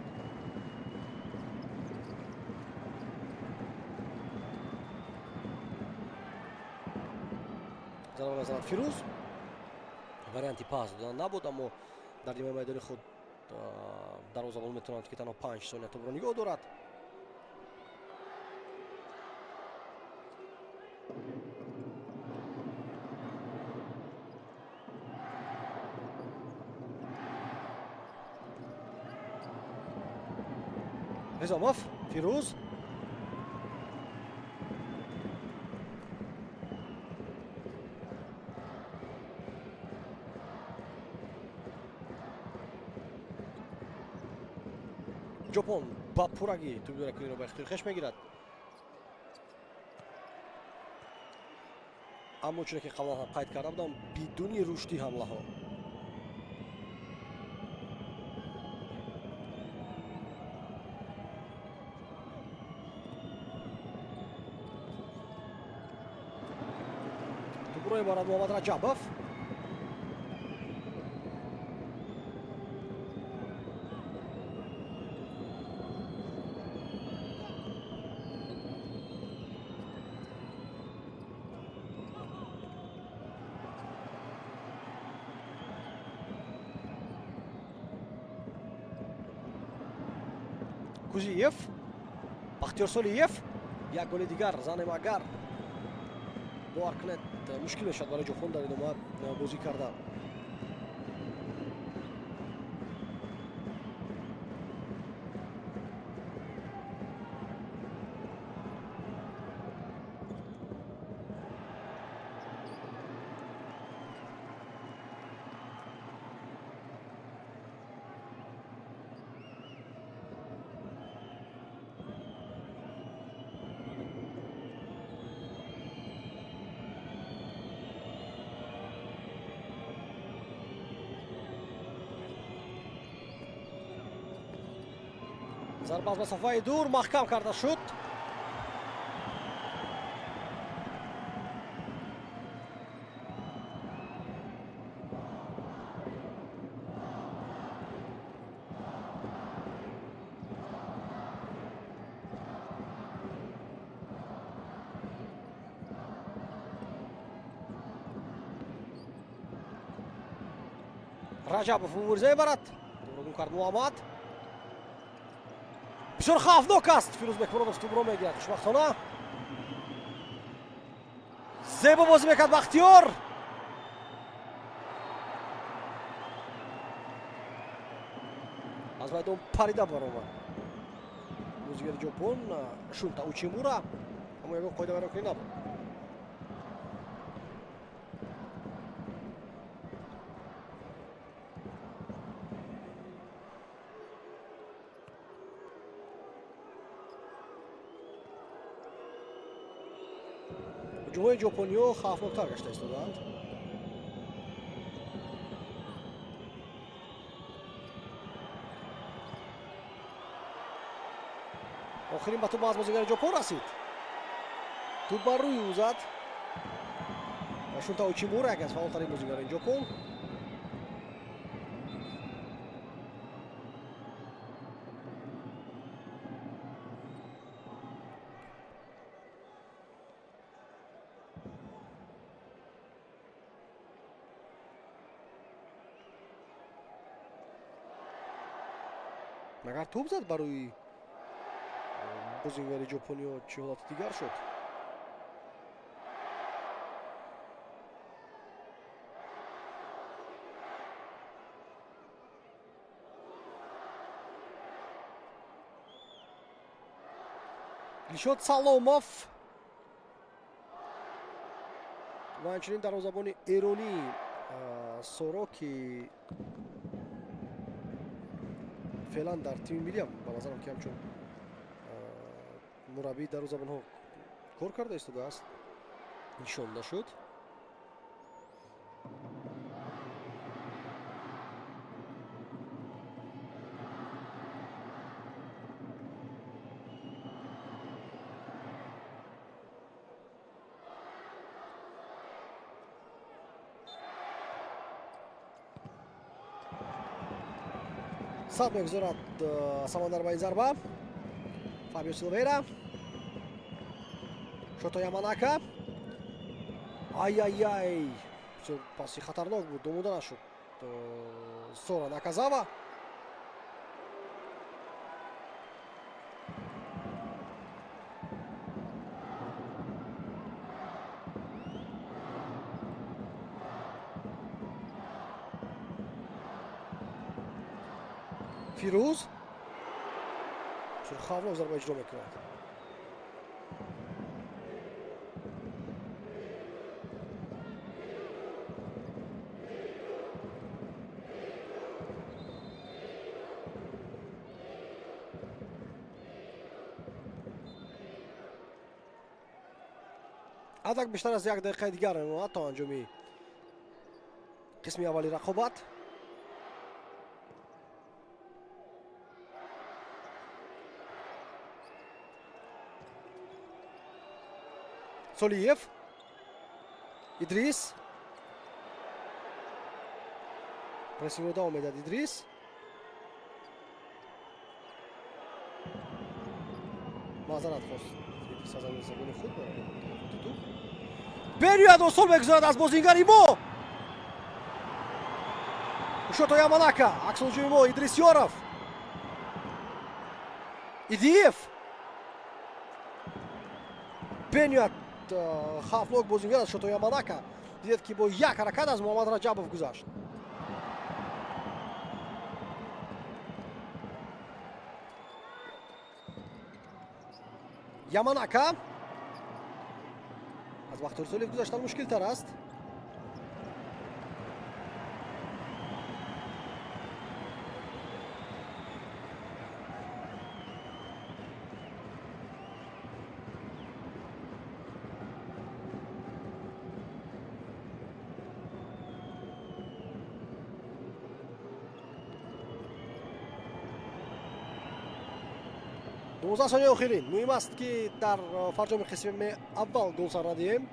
Зарба мезанад Фирӯз. Варианти пас додан набуд, аммо дар нимаи майдони худ дарвозабон метавонад ки танҳо 5 сония топро нигоҳ дорад. Низомов, Фирӯз. Ҷопон ба пуррагӣ тӯбдоракуниро ба ихтиёри хеш мегирад. Аммо чуне ки қаблан ҳам қайд карда будам, бидуни рушди ҳамлаҳо. Тӯбро мебарад Муҳаммад Раҷабов. Кузиев, Бахтиёр Солиев, як голи дигар занем агар бовар кунед мушкил мешавад барои Ҷопон дар идома бозӣ кардан. Зарба аз масофаи дур маҳкам карда шуд. Раҷабов мубориза мебарад. Дургум кард Муҳаммад. Бисёр хавфнок аст. Фирӯз Бекмуродов тӯбро мегирад. Хушбахтона зебо бозӣ мекард Бахтиёр. Аз майдон парида баромад бозигари Ҷопон Шунта Учимура, аммо ягон қоидавайронкунӣ набуд. Ҳуҷумҳои ҷопониҳо хавфноктар гашта истодаанд. Охирин ба тӯб аз бозигари ҷопон расид. Тӯб бар рӯи ӯ зад. Ва Шунта Учимура яке аз фаъолтарин бозигарони ҷопон. Магар тӯб зад бар рӯи бозигари ҷопониё, чӣ ҳолати дигар шуд? Дилшод Саломов ва ҳамчунин дарвозабони эронӣ Соро, ки феълан дар тими миллиам ба назарам ки ҳамчун мураббии дарвозабонҳо кор карда истодааст, нишонда шуд. Сад мегузорад Самандар ба ин зарба. Фабио Силвера. Шото Яманака. Ай-ай-ай. Паси хатарнок буд, омода нашуд Сора Наказава. Фирӯз хавфнок зарба иҷро мекунад. Адак бештар аз як дақиқаи дигар мемонад то анҷоми қисми аввали рақобат. Солиев, Идрис, прессингро давом медиҳад Идрис. Маъзарат хост Идрис аз забони худ барои талафоти тӯб. Бериёяд осон мегузорад аз бозингари мо. Шото Яманака, аксулҳуҷуми мо Идрис Ёров. Идиев. Бениёяд хавфнок бозингар аз Шото Яманака. Дидед ки бо як ҳаракат аз Муҳаммад Раҷабов гузашт. Яманака аз Бахтиёр Солиев гузаштан мушкилтар аст. 12 сонияи охирин. Муҳим аст, ки дар фарҷоми қисми аввал гол сар надиҳем.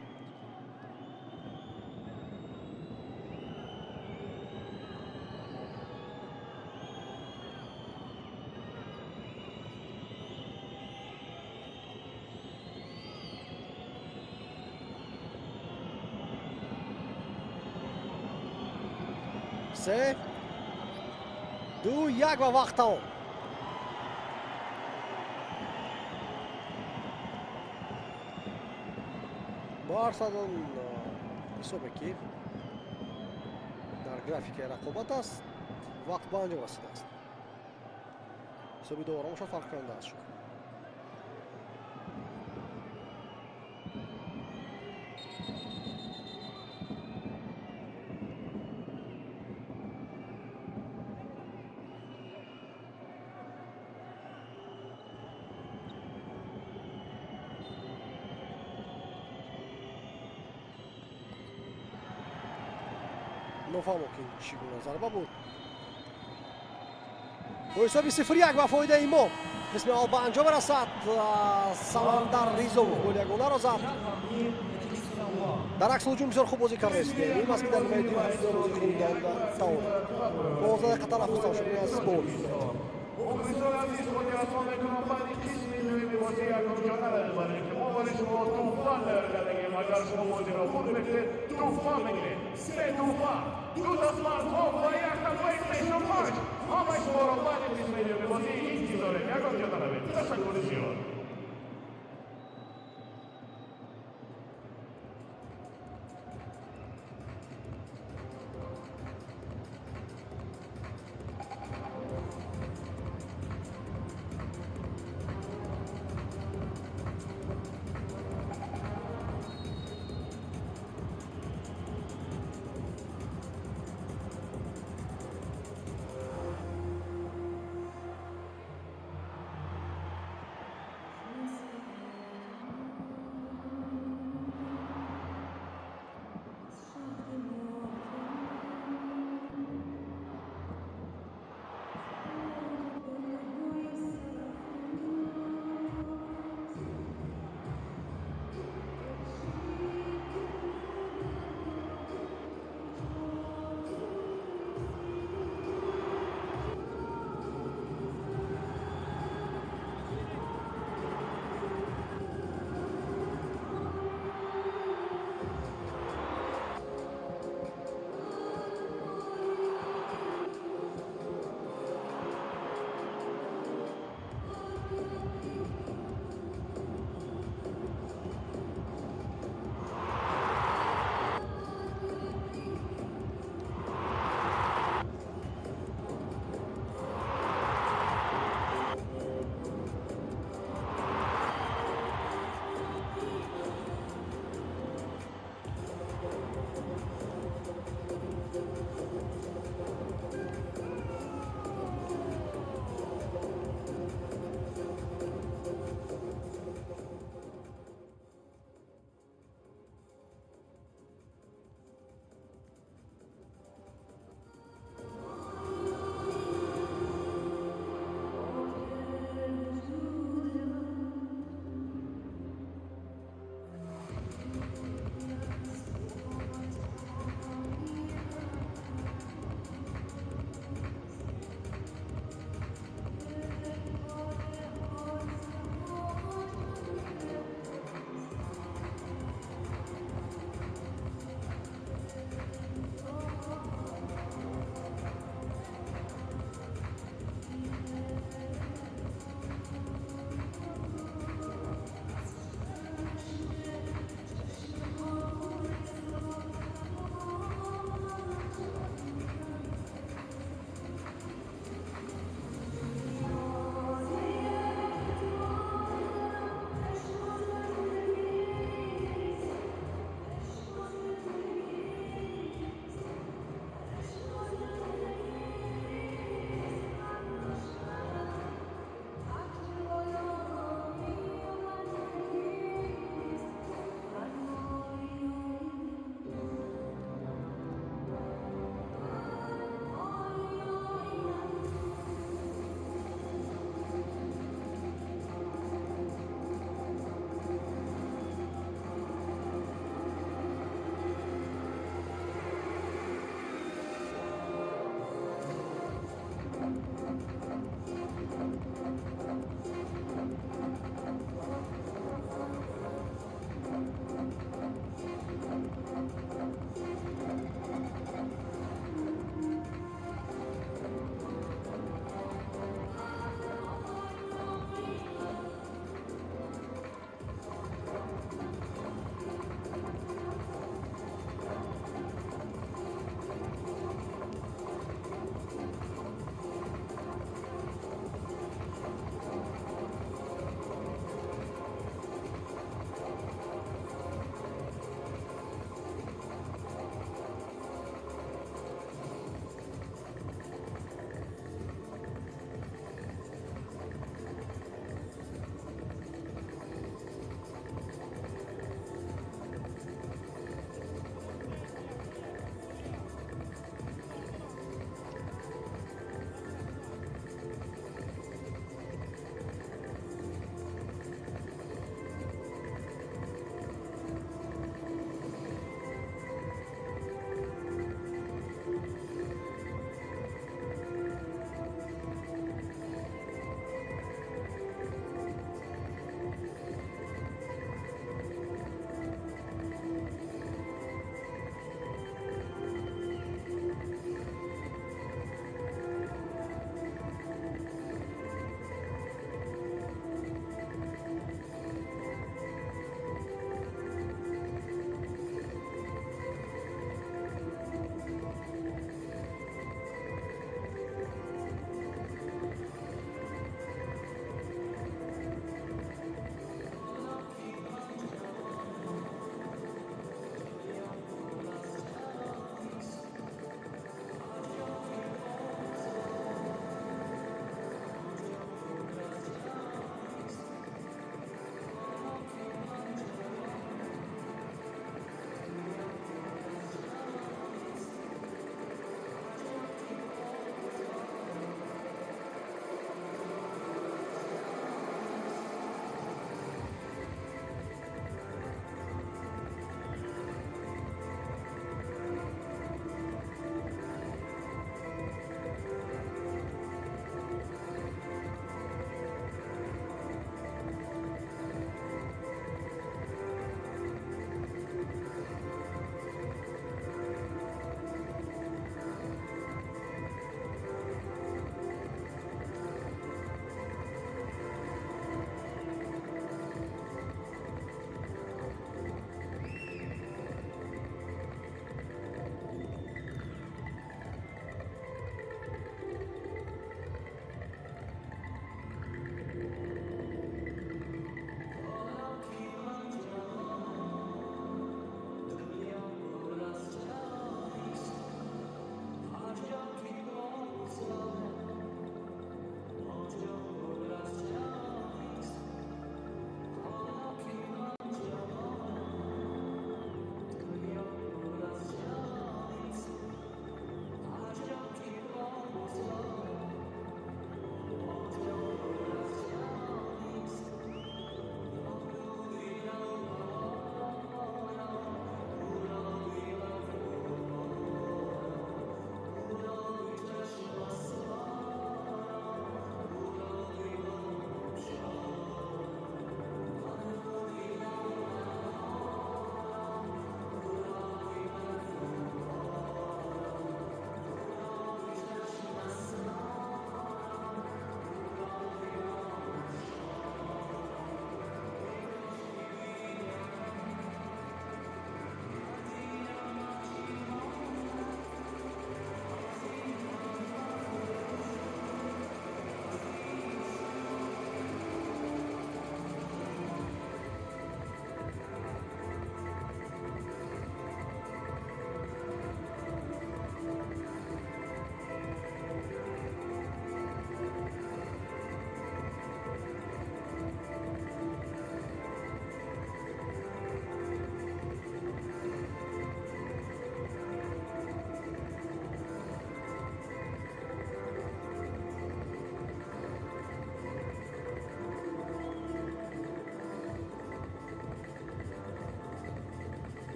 Се, ду, як ва вақт тамом. Барсадан ҳисобе ки дар графикаи рақобат аст, вақт ба анҷом расидааст. Ҳисоби доварон бошад фарқкунанда аст шуд. Нофаҳмо, ки чӣ гуна зарба буд. Бо ҳисоби 0-1 ба фоидаи мо қисми аввал ба анҷом расад. Самандар Ризовов голи ягонаро зад. Дар акс ҳуҷум бисёр хуб бозӣ кардааст. Муҳим аст, ки дар нимаи дуюм ҳамин бозии хуб давом тавонад. 15 дақиқа танаффус тамошобини азиз бо مخلصان عزیز، خاطررسان میکنم بعد قسم دوم بازی یکم جا نداره، برای اینکه ما برای شما طوفان تیار کردیم. اگر شما بازی را خوب بکنید، طوفان میگیرید. سه طوفان، دو تا smartphone و یک تا PlayStation 5. همه شما را بعد قسم دوم بازی انتظاریم. یکم جا نروید. تشکر زیاد.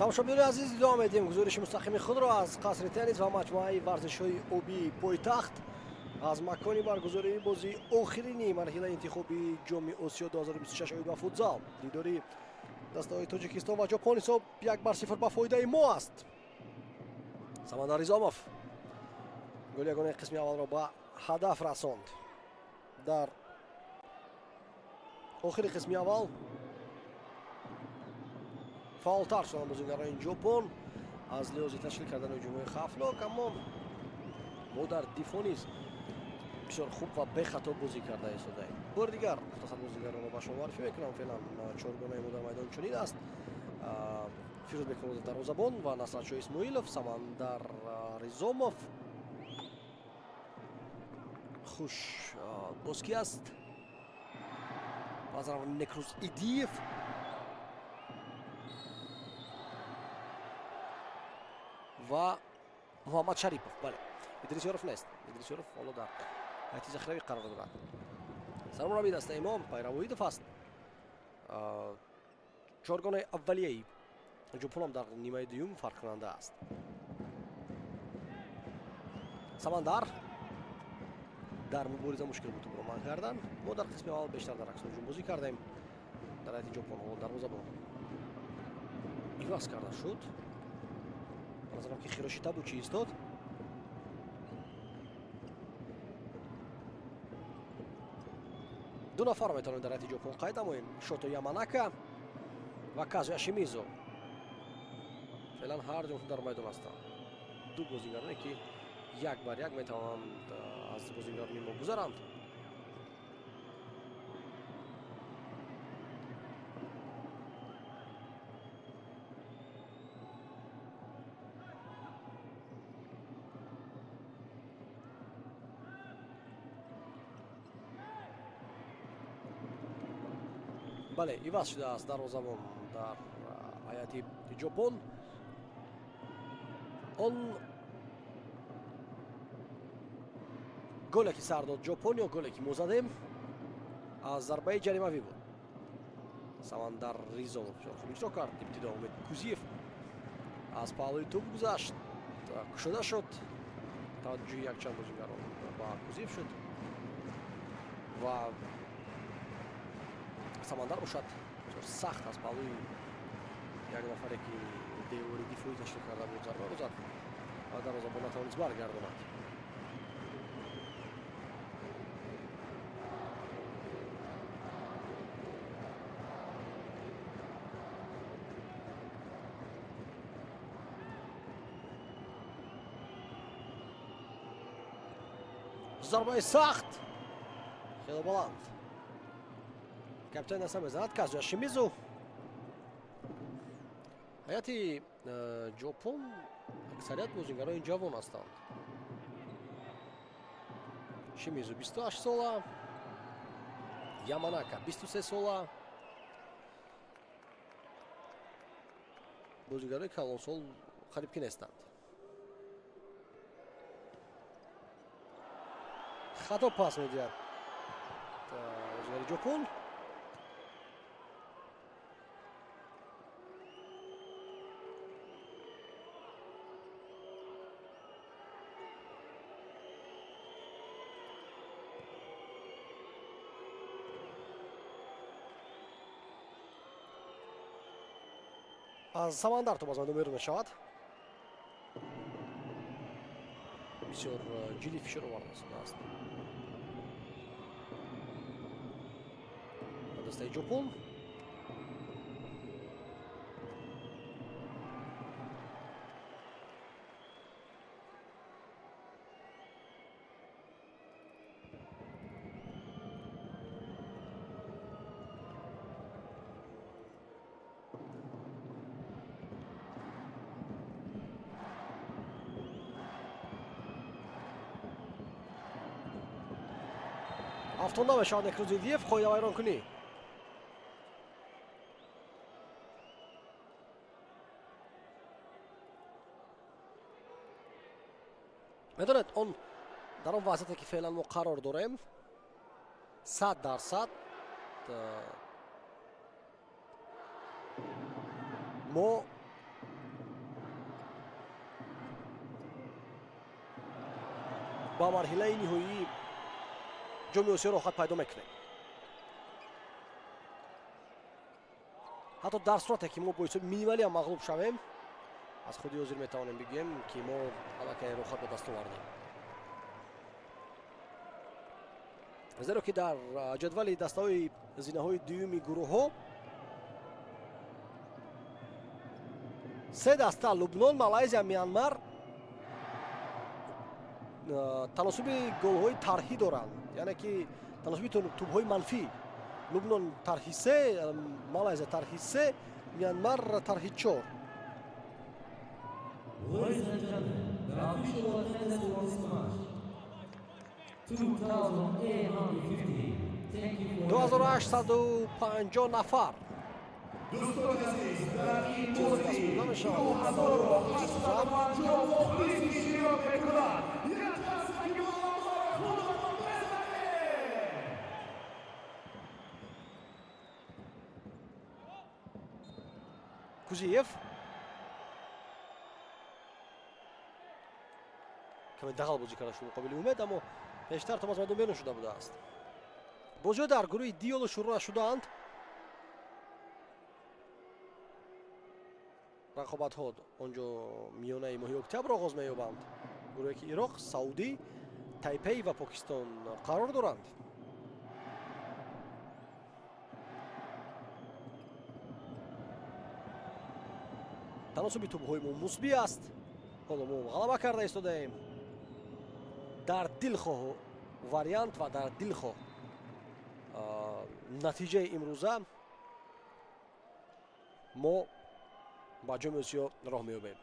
Тамошобинони азиз, идома медиҳем гузориши мустақими худро аз қасри теннис ва маҷмӯаи варзишҳои обии пойтахт, аз макони баргузории бозии охирини марҳилаи интихобии Ҷоми Осиё 2026 оид ба футзал. Дидори дастаҳои Тоҷикистон ва Ҷопон ҳисоб 1-0 ба фоидаи мо аст. Самандар Ризомов голи ягонаи қисми аввалро ба ҳадаф расонд. Дар охири қисми аввал фаъолтар шуданд бозигарони Ҷопон аз лиҳози ташкил кардани ҳуҷумҳои хавфнок, аммо мо дар дифоъ низ бисёр хуб ва бехато бозӣ карда истодаем. Бори дигар мухтасар бозигаронро ба шумо муаррифӣ мекунам. Феълан чоргонаи мо дар майдон чунин аст: Фирӯз Бекмуродов дарвозабон ва Насратшоҳ Исмоилов, Самандар Ризомов, Хуш боз ки аст, баъзан Некрӯз Идиев ва Муҳаммад Шарипов. Бале, Идрис Ёров нест. Идрис Ёров ҳоло дар ҳайати захиравӣ қарор дорад. Сармураббии дастаи мо Пайравоидов аст. Чоргонаи аввалияи Ҷопонам дар нимаи дуюм фарқкунанда аст. Самандар дар мубориза мушкил буд тӯбро манъ кардан. Мо дар қисми аввал бештар дар акси ҳуҷум бозӣ кардем. Дар ҳайати Ҷопон ҳоло дарвозабон иваз карда шуд. Ба назарам ки Хироши Табучи истод. Ду нафарро метавонем дар ҳайати Ҷопон қайд намоем: Шото Яманака ва Казуя Шимизо. Феълан ҳар ду дар майдон ҳастанд. Ду бозигароне ки як бар як метавонанд аз бозигарони мо гузаранд. Бале, иваз шудааст дарвозабон дар ҳайати Ҷопон. Он голе ки сар дод Ҷопон ё голе ки мо задем аз зарбаи ҷаримавӣ буд. Самандар Ризомов бисёр хуб иҷро кард. Ибтидо Умед Кузиев аз паҳлӯи тӯб гузашт, кушода шуд. Таваҷҷӯҳи якчанд бозигарон ба Кузиев шуд ва Самандар бошад бисёр сахт аз паҳлӯи як нафаре ки девори дифоӣ ташкил карда буд зарбаро зад ва дарвозабон натавонист баргардонад. Зарбаи сахт, хеле баланд. Капитани даста мезанад Казуя Шимизу. Ҳайати Ҷопон аксарият бозигарони ҷавон ҳастанд. Шимизу 28 сола, Яманака 23 сола. Бозигарони калонсол қариб ки нестанд. Хато пас медиҳад бозигари Ҷопон. Аз Самандар тӯб аз майдон берун мешавад. Бисёр ҷиддӣ фишор оварда шудааст ба дастаи Ҷопон. Афтонда мешавад Некрӯз Идиев, қоидавайронкунӣ. Медонед, он дар он вазъияте ки феълан мо қарор дорем, 100% мо Ба марҳилаи ниҳоии ҷоми Осиё роҳхат пайдо мекунем. Ҳатто дар сурате ки мо бо ҳисоби минималӣ ҳам мағлуб шавем, аз худи ҳозир метавонем бигӯем, ки мо аллакай роҳхат ба даст овардем. Зеро ки дар ҷадвали дастаҳои зинаҳои дуюми гурӯҳҳо се даста Лубнон, Малайзия, Мянмар таносуби голҳои тарҳӣ доранд, яъне ки таносуби тӯбҳои манфӣ. Лубнон тарҳи се, Малайзия тарҳи се, Мянмар тарҳи чор. 2850 нафар. Дӯстони азиз, дар ин бозӣ 2850 мухлис иштирок мекунанд. Як дастаки барои худатон бизанед. Кузиев каме дағал бозӣ карда шуд муқобили Умед, аммо пештар томас майдон берун шуда будааст. Бозиҳо дар гурӯҳи Диоло шурӯъ нашудаанд. Рақобатҳо он ҷо миёнаи моҳи октябр оғоз меёбанд. Гурӯҳе ки Ироқ, Саудӣ, Тайпей ва Покистон қарор доранд. Таносуби тӯбҳои мо мусбӣ аст. Ҳоло мо ғалаба карда истодаем. Дар дилхоҳ вариант ва дар дилхоҳ натиҷаи имрӯза мо ба ҷоми Осиё роҳ меёбем.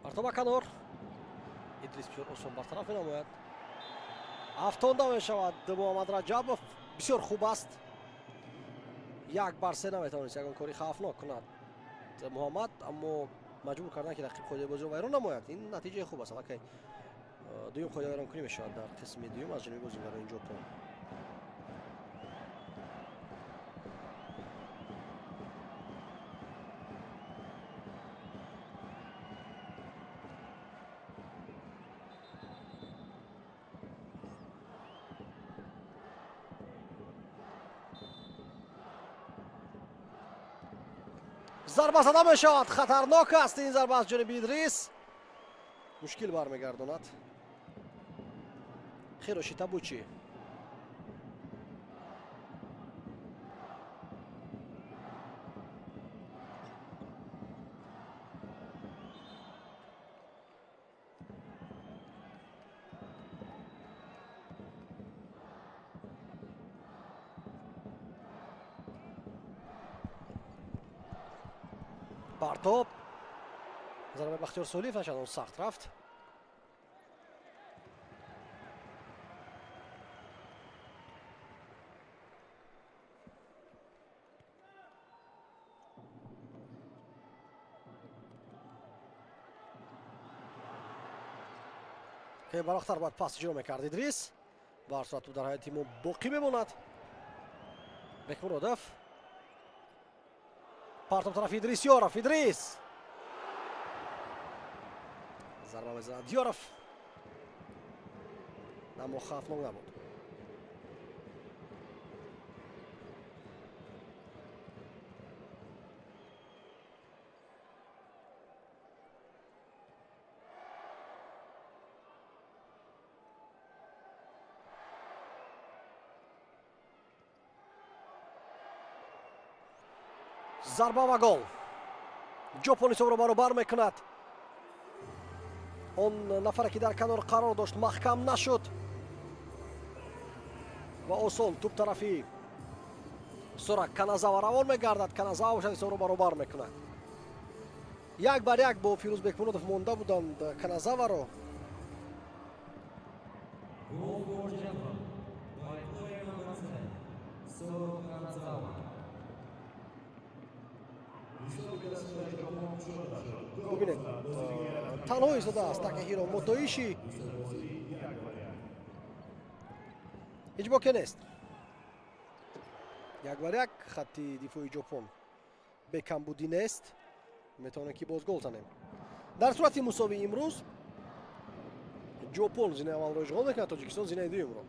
Партоба канор. Идрис бисёр осон бартараф менамояд. Афтонда мешавад Муҳаммад Раҷабов. Бисёр хуб аст. 1-3 наметавонист ягон кори хавфнок кунад Муҳаммад, аммо маҷбур кардан ки рақиб қоидаи бозиро вайрон намояд. Ин натиҷаи хуб аст. Аллакай дуюм қоида вайронкунӣ мешавад дар қисми дуюм аз ҷониби бозигарони Ҷопон. Зарба зада мешавад, хатарнок аст ин зарба аз ҷониби Идрис. Мушкил бармегардонад. Хироши Табучи. Партоб. Зарбаи Бахтиёр Солиев нашад, он сахт рафт. Ки барохтар бояд пас иҷро мекард Идрис. Ба ҳар сурат дар ҳайати мо боқӣ мемонад. Бекмуродов. Партоб тарафи Идрис Ёров. Идрис зарба мезанад Ёров, аммо хавфнок набуд. Зарба ва гол. Ҷопон ҳисобро баробар мекунад. Он нафаре ки дар канор қарор дошт, маҳкам нашуд. Ва осон тӯб тарафи Сора Каназава равон мегардад. Каназава бошад ҳисобро баробар мекунад. 1-1 бо Фирӯз Бекмуродов монда буданд Каназаваро. Бубинед, танҳо истодааст Такахиро Мотоиши. Ҳеҷ боке нест. 1-1 хатти дифои Ҷопон бекамбудӣ нест. Метавонем ки боз гол занем. Дар сурати мусовии имрӯз Ҷопон зинаи аввалро ишғол мекунад, Тоҷикистон зинаи дуюмро.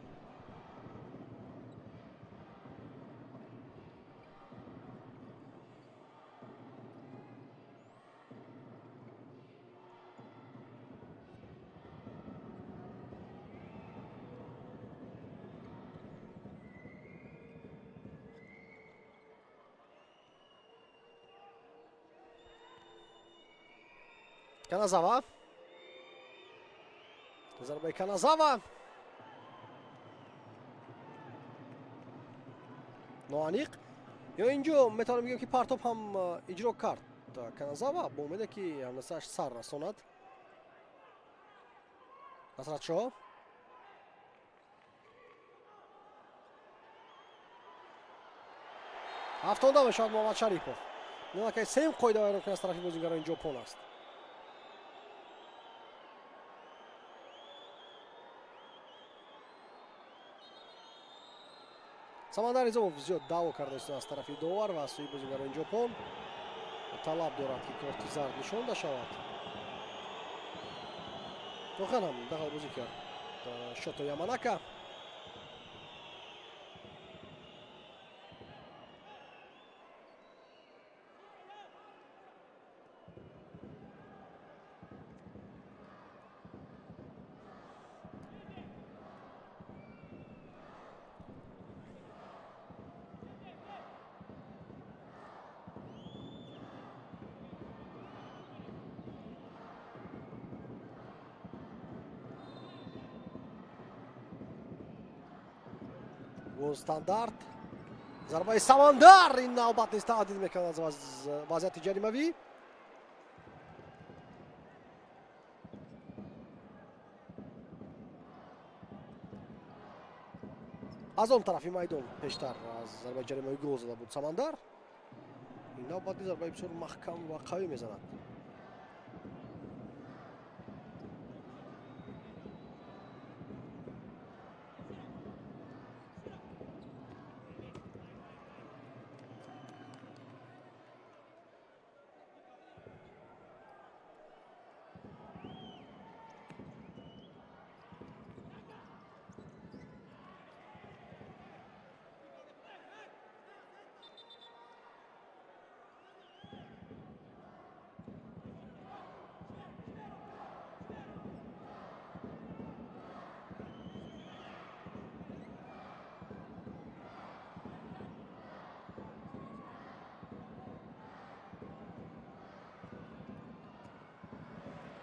Каназава. Зарбаи Каназава. Ноаниқ. Ё инҷо метавонем бигӯем, ки партоб ҳам иҷро кард Каназава бо умеде, ки ҳамдастааш сар расонад. Насратшоҳ. Ҳафтонда мешавад Муҳаммад Шарипов. Ин сеюм қоида вайронкунӣ аз тарафи бозигарони Ҷопон аст. Самандар Изомов зиёд даъво карда истод аз тарафи довар ва аз сӯи бозигарони Ҷопон. Талаб дорад, ки корти зард нишонда шавад. Воқеан ҳам дағалбозӣ кард Шото Яманака. Гол стандарт. Зарбаи Самандар ин навбат низ таҳдид мекунад аз вазъияти ҷаримавӣ. Аз он тарафи майдон пештар аз зарбаи ҷаримавӣ гол зада буд Самандар. Ин навбат низ зарбаи бисёр маҳкам ва қавӣ мезанад.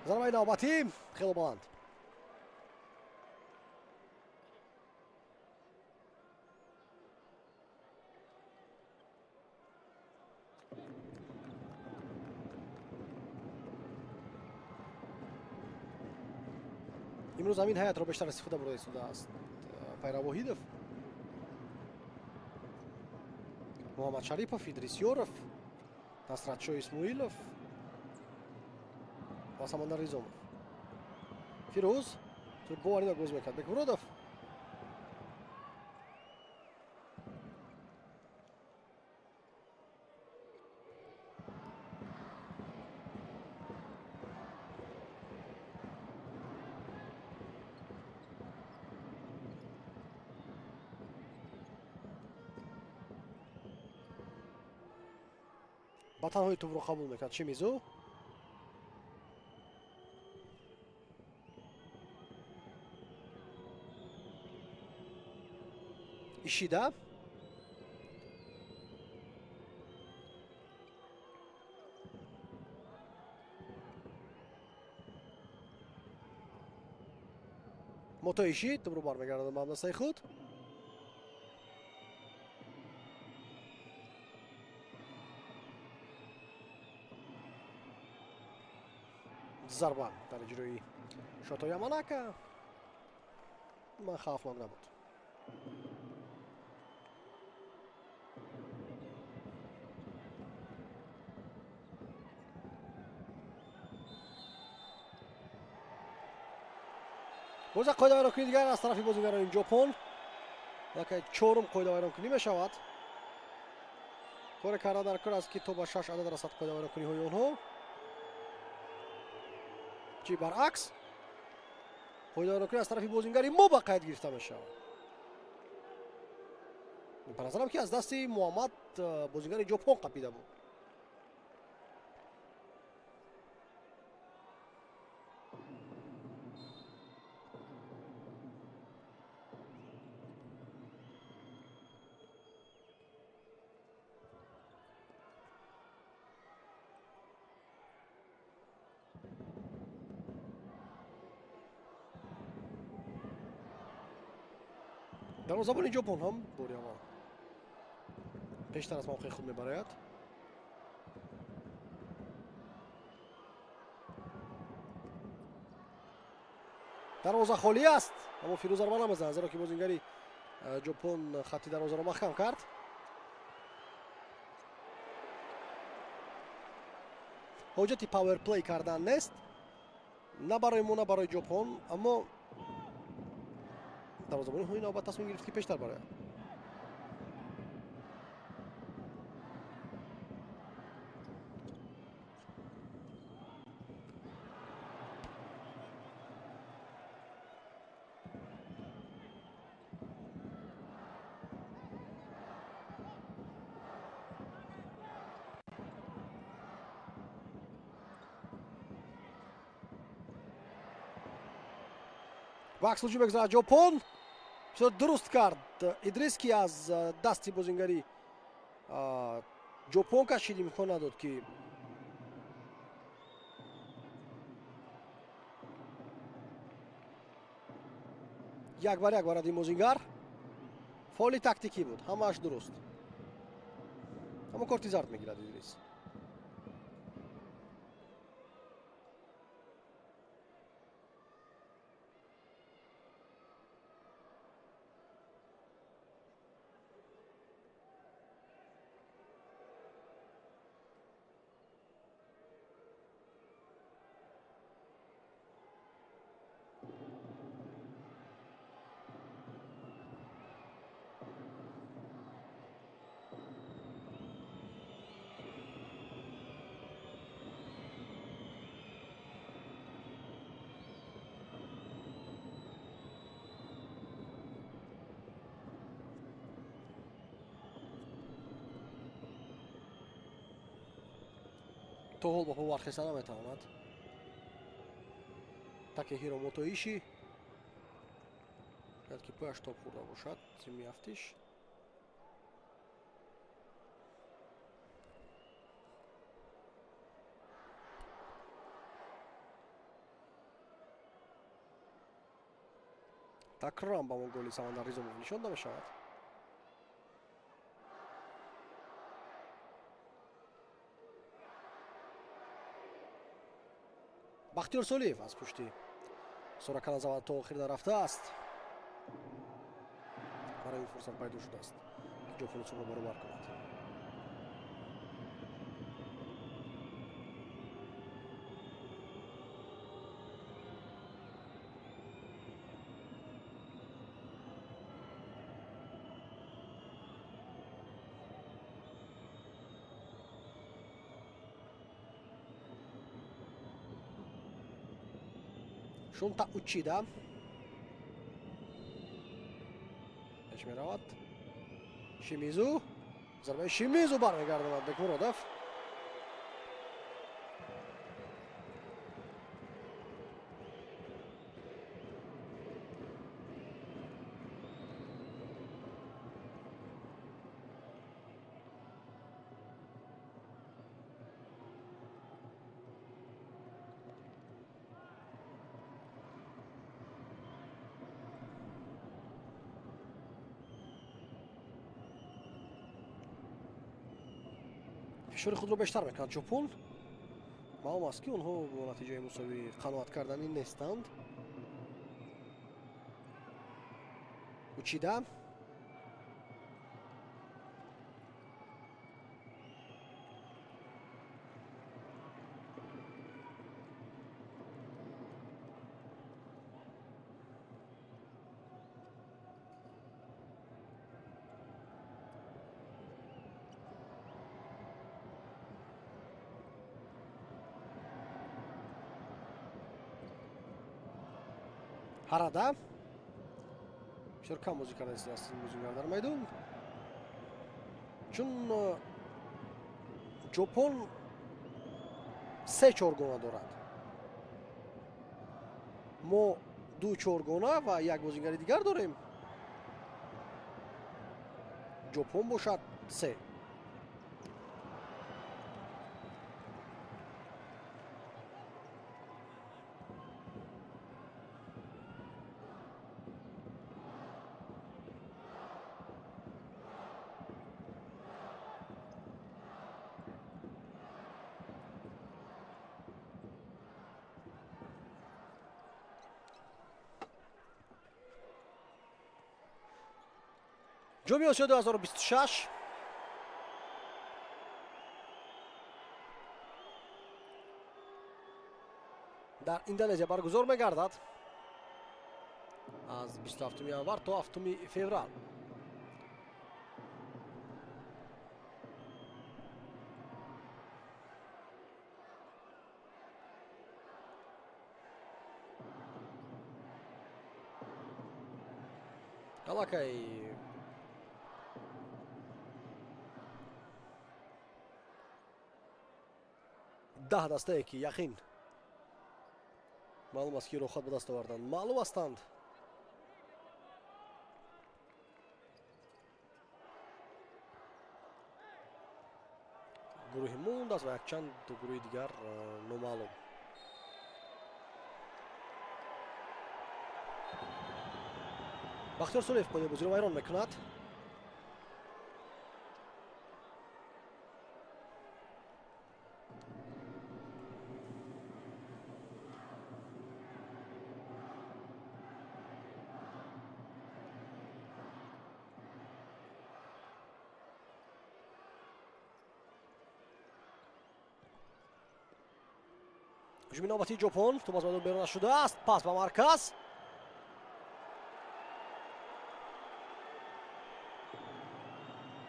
Зарбаи навбатӣ хело баланд. Имрӯз ҳамин ҳайатро бештар истифода бурда истодааст Пайрав Воҳидов, Муҳаммад Шарипов, Идрис Ёров, Насратшоҳ Исмоилов ва Самандар Изомов. Фирӯз боварӣ бозӣ мекард Бекмуродов. Ба танҳои тӯбро қабул мекард Шимизу. Ишида. Мотоиши тӯбро бармегардад ба ҳамдастаи худ. Зарба дар иҷрои Шото Яманака ман хавфнок набуд. Боз як қоидавайронкунӣ дигар аз тарафи бозигарони Ҷопон. Лакай чорум қоидавайронкунӣ мешавад. Коре карда дар кор аст, ки то ба 6 адад расад қоидавайронкуниҳои онҳо. Чи баръакс, қоидавайронкунӣ аз тарафи бозингари мо ба қайд гирифта мешавад. Ба назарам, ки аз дасти Муҳаммад бозингари Ҷопон қапида буд. Дарвозабони Ҷопон ҳам бори аввал пештар аз мавқеи худ мебарояд. Дарвоза холӣ аст, аммо Фирӯз зарба намезанад, зеро ки бозингари Ҷопон хатти дарвозаро маҳкам кард. Ҳоҷати паверплей кардан нест на барои мо, на барои Ҷопон, аммо дарвозабони ҳои навбат тасмим гирифт, ки пештар барояд. Вакс ҳуҷум мегузарад Ҷопон. Бисёр дуруст кард Идрис, ки аз дасти бозингари Ҷопон кашид, имкон надод, ки як бар як барад ин бозингар. Фоли тактикӣ буд, ҳамааш дуруст, аммо корти зард мегирад Идрис. То ҳол ба по бархеста наметавонад. Такеҳиро Мотоиши шояд ки пояш тоб хӯрда бошад зимни афтиш. Такроран ба мо голи Самандар Ризомов нишон мешавад. Бахтиёр Солиев аз пушти Сораканазава то охир нарафтааст. Барои ин фурсат пайдо шудааст, ки Ҷопон ҳисобро баробар кунад. Шунта Учида пеш меравад. Шимизу, зарбаи Шимизу бармегардонад Бекмуродов. Фишори худро бештар мекунад Ҷопон. Маълум аст, ки онҳо бо натиҷаи мусовӣ қаноат карданӣ нестанд. Учида Ҳарада бисёр кам бозӣ кардааст ин бозингар дар майдон, чун Ҷопон се чоргона дорад. Мо ду чоргона ва як бозингари дигар дорем. Ҷопон бошад се. Ҷоми Осиё 2026 дар Индонезия баргузор мегардад аз 27 январ то 7 феврал. Аллакай даҳ дастае, ки яқин маълум аст, ки роҳхат ба даст оварданд, маълум ҳастанд. Гурӯҳи монд аст ва якчанд гурӯҳи дигар номаълум. Бахтиёр Солиев қоидаи бозиро вайрон мекунад. Ҳуҷуми навбатии Ҷопон, тӯп аз майдон берун нашудааст, пас ба марказ.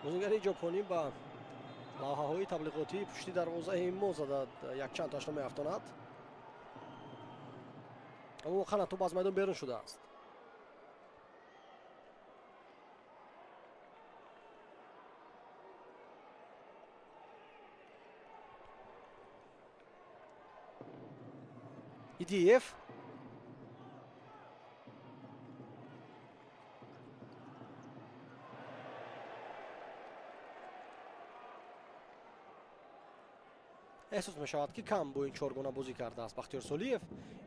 Бозингари ҷопонӣ ба лавҳаҳои таблиғотии пушти дарвозаи мо зада якчанд тоашро меафтонад. Аммо воқеан тӯп аз майдон берун шудааст. Идиев эҳсос мешавад, ки кам бо ин чоргона бозӣ кардааст Бахтиёр Солиев.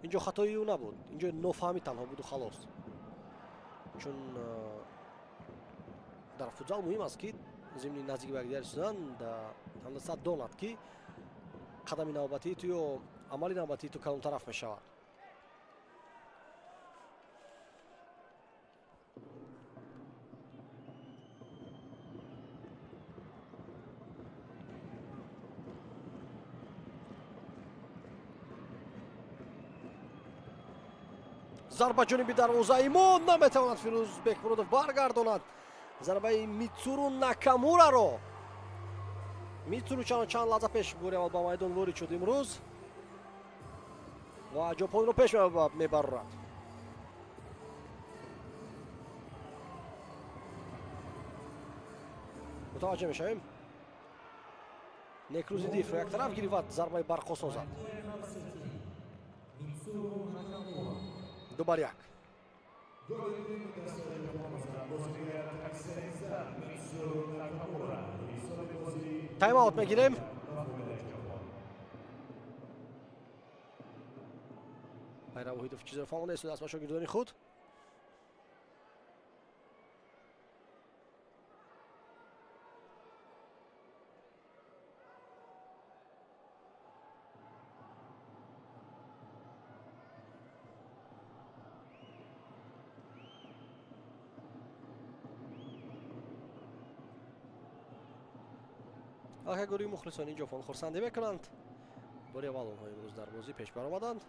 Инҷо хатои ӯ набуд, инҷо нофаҳмӣ танҳо буду халос. Чун дар футзал муҳим аст, ки зимни наздик ба якдигар шудан ҳамдаста донад, ки қадами навбатии ту ё амали навбатии ту кадом тараф мешавад. Зарба ҷониби дарвозаи мо, наметавонад Фирӯз Бекмуродов баргардонад зарбаи Митсуру Накамураро. Митсуру чанд лаҳза пеш бори аввал ба майдон ворид шуд имрӯз ва Ҷопонро пеш мебарорад. Мутаваҷҷеҳ мешавем, Некрӯз Идиевро яктараф гирифт ва зарбаи барқосо зад. 2-1. Тайм-аут мегирем. Пайрав Воҳидов чизеро фаҳмонда истодааст ба шогирдони худ. Аллакай гурӯҳи мухлисони Ҷопон хурсандӣ мекунанд. Бори аввал онҳо имрӯз дар бозӣ пеш баромаданд.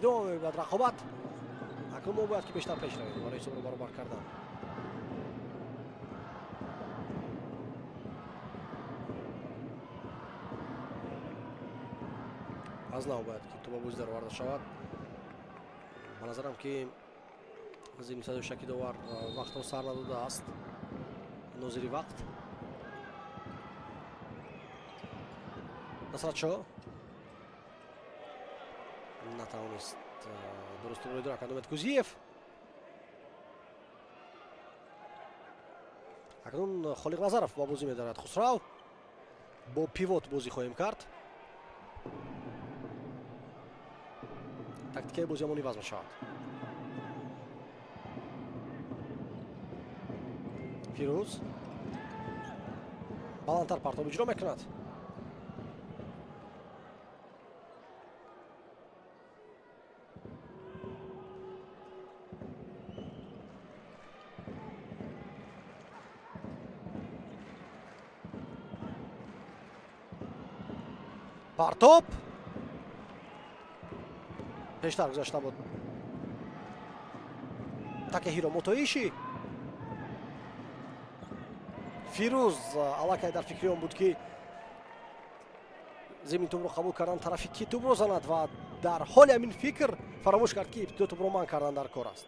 Идома меёбад рақобат. Акнун мо бояд ки бештар пеш равем барои ҳисобро баробар кардан. Аз нав бояд ки тӯба бозӣ дароварда шавад. Ба назарам ки зимни садои шаки довар вақтро сар надодааст. Нозири вақт. Насратшо натавонист дуруст тӯбро идора кард Умед Кузиев. Акнун Холиқ Назаров ба бозӣ медарад. Хусрав бо пивот бозӣ хоҳем кард. Тактикаи бозиамон иваз мешавад. Фирӯз баландтар партоб иҷро мекунад. Партоб пештар гузашта буд Такеҳиро Мотоиши. Фирӯз аллакай дар фикри он буд ки зимни тӯбро қабул кардан тарафи ки тӯбро занад ва дар ҳоли ҳамин фикр фаромӯш кард ки ибтидо тӯбро манъ кардан дар кор аст.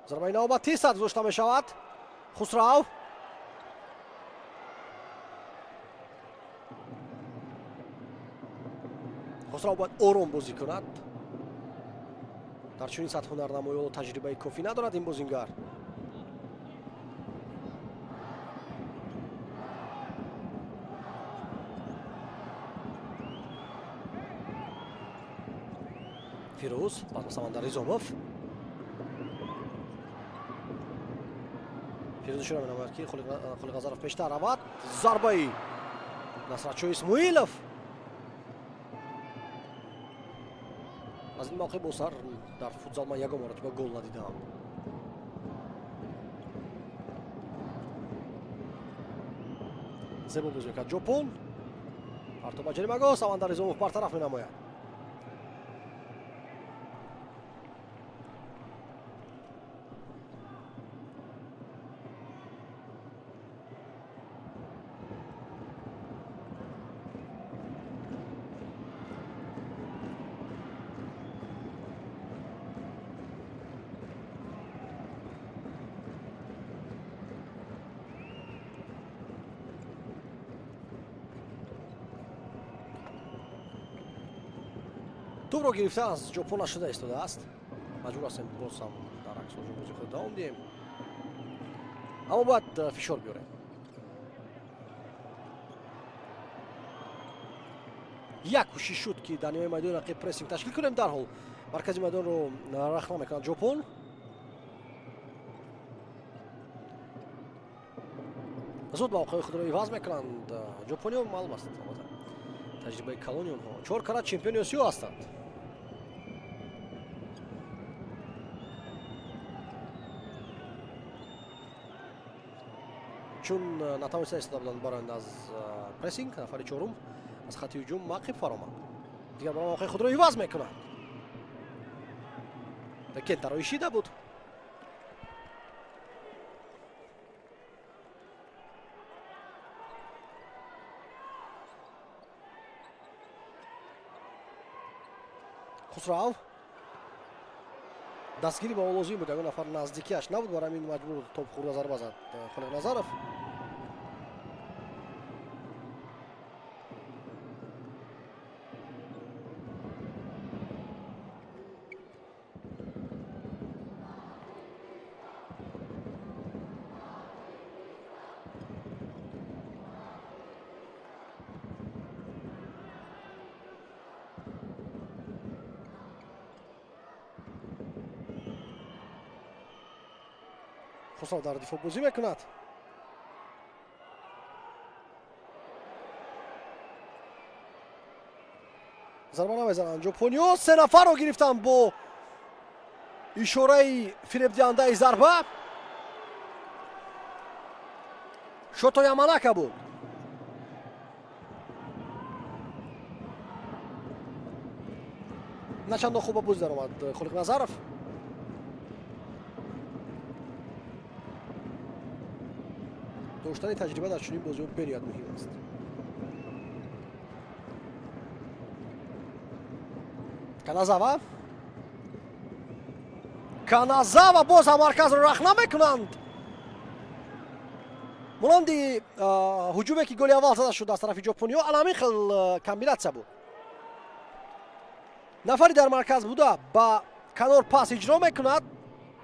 Зарбаи навбатӣ сад гузошта мешавад. Хусрав Хусрав бояд ором бозӣ кунад. Дар чунин сатҳ ҳунарнамоёну таҷрибаи кофӣ надорад ин бозингар. Фирӯз пас ба Самандар Низомов. Фирӯз ишора менамояд ки Холиқ Назаров пештар равад. Зарбаи Насратшо Исмоилов. Аз ин мавқеъ бо сар дар футзал ман ягон маротиба гол надидаам. Зебо бозӣ мекард Ҷопон. Партоб ба ҷаримагоҳ, Самандар Низомов бартараф менамояд. Тӯбро гирифта аз Ҷопон нашуда истодааст. Маҷбур ҳастем боз ҳам дар акс ҳуҷум бозии худ давом диҳем. Аммо бояд фишор биёрем. Як кӯшиш шуд ки дар нимаи майдони рақиб прессинг ташкил кунем. Дарҳол маркази майдонро рахна мекунад Ҷопон. Зуд мавқеи худро иваз мекунанд ҷопониҳо. Маълум аст, албатта таҷрибаи калони онҳо. 4 карат чемпиони Осиё ҳастанд. Чун натавониста истода буданд бароянд аз прессинг, нафари чорум аз хати ҳуҷум мақиб фаромад. Дигар бора мавқеи худро иваз мекунад. Кентаро ишида буд. Хусрав дастгирӣ ба ӯ лозим буд, ягон нафар наздикиаш набуд, барои ҳамин маҷбур топ хӯрда зарба зад Холиқ Назаров. Хусрав дар дифоъ бозӣ мекунад. Зарба намезананд ҷопониҳо. Се нафарро гирифтанд бо ишораи фиребдиҳандаи зарба. Шото Яманака буд. На чандон хуб ба бозӣ даромад Холиқ Назаров. Доштани таҷриба дар чунин бозиҳо бениҳоят муҳим аст. Каназава. Каназава боз ҳам марказро рахна мекунанд. Монанди ҳуҷуме ки голи аввал зада шуд аз тарафи ҷопониҳо, ана ҳамин хел комбинатсия буд. Нафари дар марказ буда ба канор пас иҷро мекунад,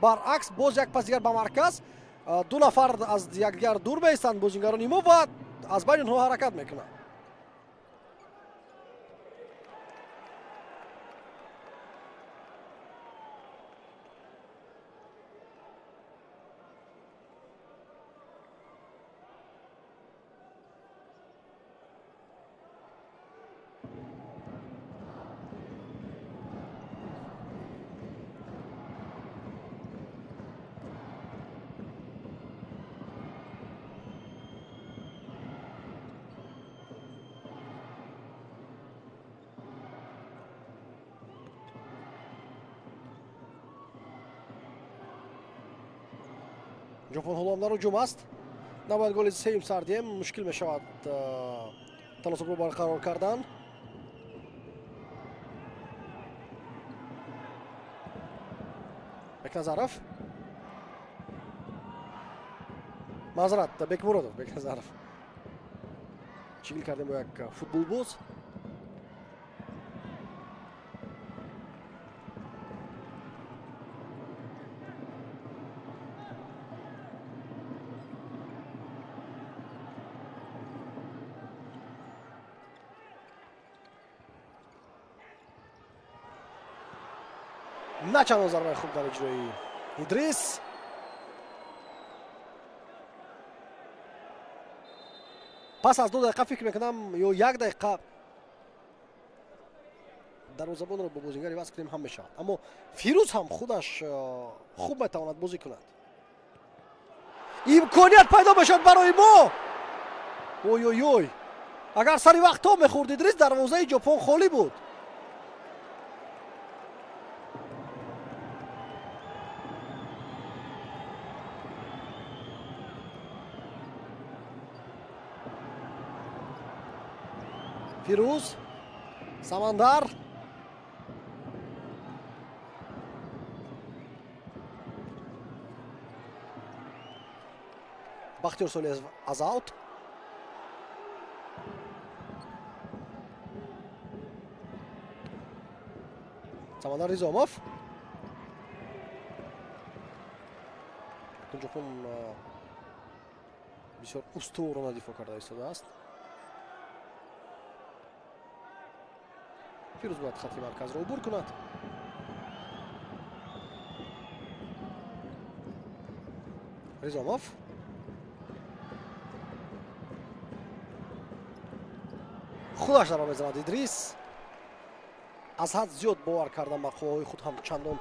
баръакс боз як пас дигар ба марказ. Ду нафар аз якдигар дур меистанд бозингарони мо ва аз байни онҳо ҳаракат мекунанд. Ҷопон ҳоло ҳам дар ҳуҷум аст. Набояд голи сеюм сар диҳем, мушкил мешавад таносубро барқарор кардан. Бекназаров. Маъзарат, Бекмуродов, Бекназаров. Чигил кардем бо як футболбоз. На чандон зарбаи хуб дар иҷрои Идрис. Пас аз 2 дақиқа фикр мекунам ё 1 дақиқа дарвозабонро бо бозингар иваз кунем ҳам мешавад. Аммо Фирӯз ҳам худаш хуб метавонад бозӣ кунад. Имконият пайдо мешавад барои мо. Ой ой ой. Агар сари вақт тоб мехӯрд Идрис, дарвозаи Ҷопон холӣ буд. Фирӯз, Самандар. Бахтиёр Солиев аз аут. Самандар Низомов. Ҷопон бисёр устуворона дифоъ карда истодааст. Фирӯз бояд хати марказро убур кунад. Ризомов. Худаш зарба мезанад Идрис. Аз ҳад зиёд бовар кардан ба қувваҳои худ ҳам чандон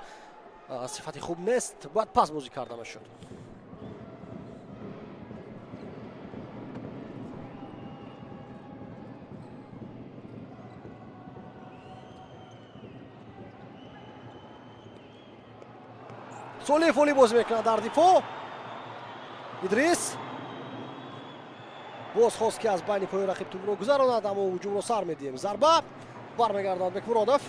сифати хуб нест. Бояд пас бозӣ карда мешуд. Солиев олӣ бозӣ мекунад дар дифоъ. Идрис боз хост ки аз байни пои рақиб тӯбро гузаронад, аммо ҳуҷумро сар медиҳем. Зарба бармегардад Бекмуродов.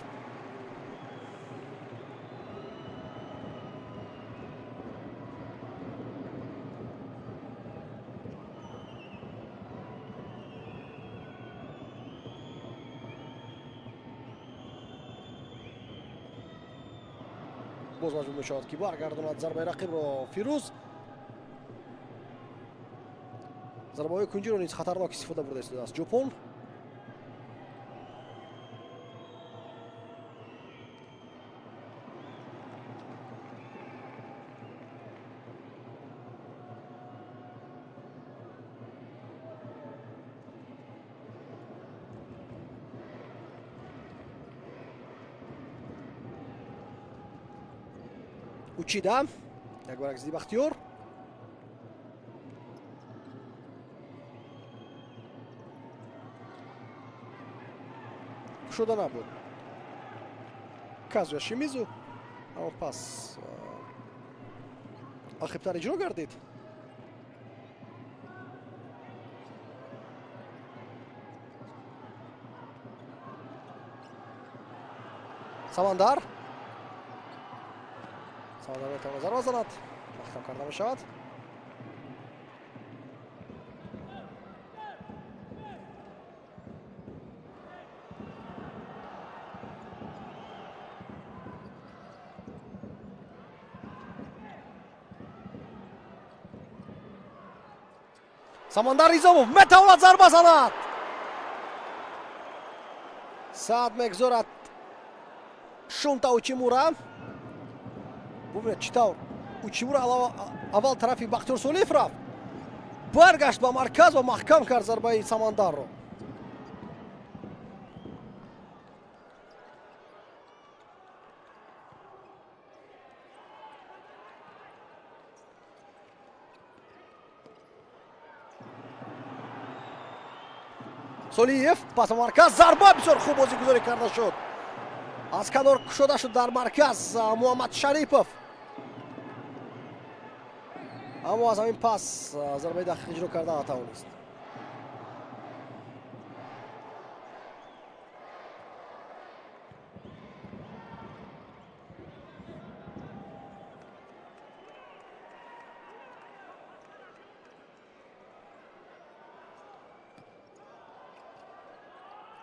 Боз маҷбур мешавад ки баргардонад зарбаи рақибро Фирӯз. Зарбаҳои кунҷиро низ хатарнок истифода бурда истодааст Ҷопон. Учида як баракс зидди Бахтиёр. Кушода набуд. Казуя Шимизу, аммо пас ақибтар иҷро гардид. Самандар. Самандар метавонад зарба занад. Маҳкам карда мешавад. Самандар Изомов метавонад зарба занад. Саат мегзорад Шунта Учимура. Бубинед, чӣ тавр Учимура аввал тарафи Бахтиёр Солиев рафт, баргашт ба марказ ва маҳкам кард зарбаи Самандарро. Солиев пас ба марказ, зарба бисёр хуб бозигузорӣ карда шуд. Аз канор кушода шуд дар марказ Муҳаммад Шарипов. Аммо аз ҳамин пас зарбаи дақиқ иҷро карда натавонист.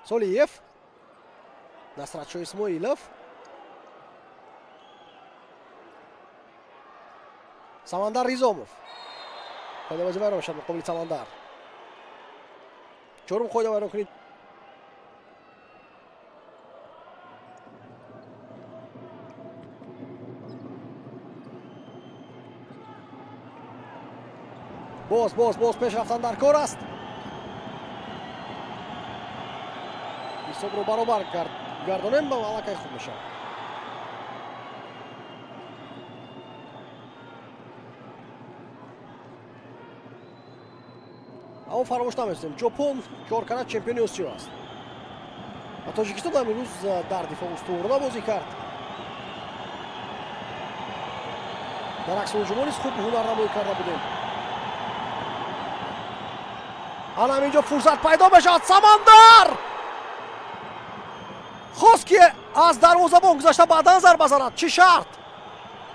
Солиев, Насратшо Исмоилов, Самандар Ризомов. Қоида бозӣ вайрон мешавад муқобили Самандар. Чорум қоида вайрон кунед. Боз, боз, боз пеш рафтан дар кор аст. Ҳисобро баробар гардонем ба аллакай хуб мешавад. Аммо фаромӯш намесозем, Ҷопон чоркарат чемпиони Осиё аст ва Тоҷикистон ҳам имрӯз дар дифоъ устуворона бозӣ кард. Дар акси ҳуҷумҳо низ хуб ҳунарнамоӣ карда будем. Ана ҳаминҷо фурсат пайдо мешавад. Самандар хост ки аз дарвозабон гузашта баъдан зарба занад. Чӣ шарт?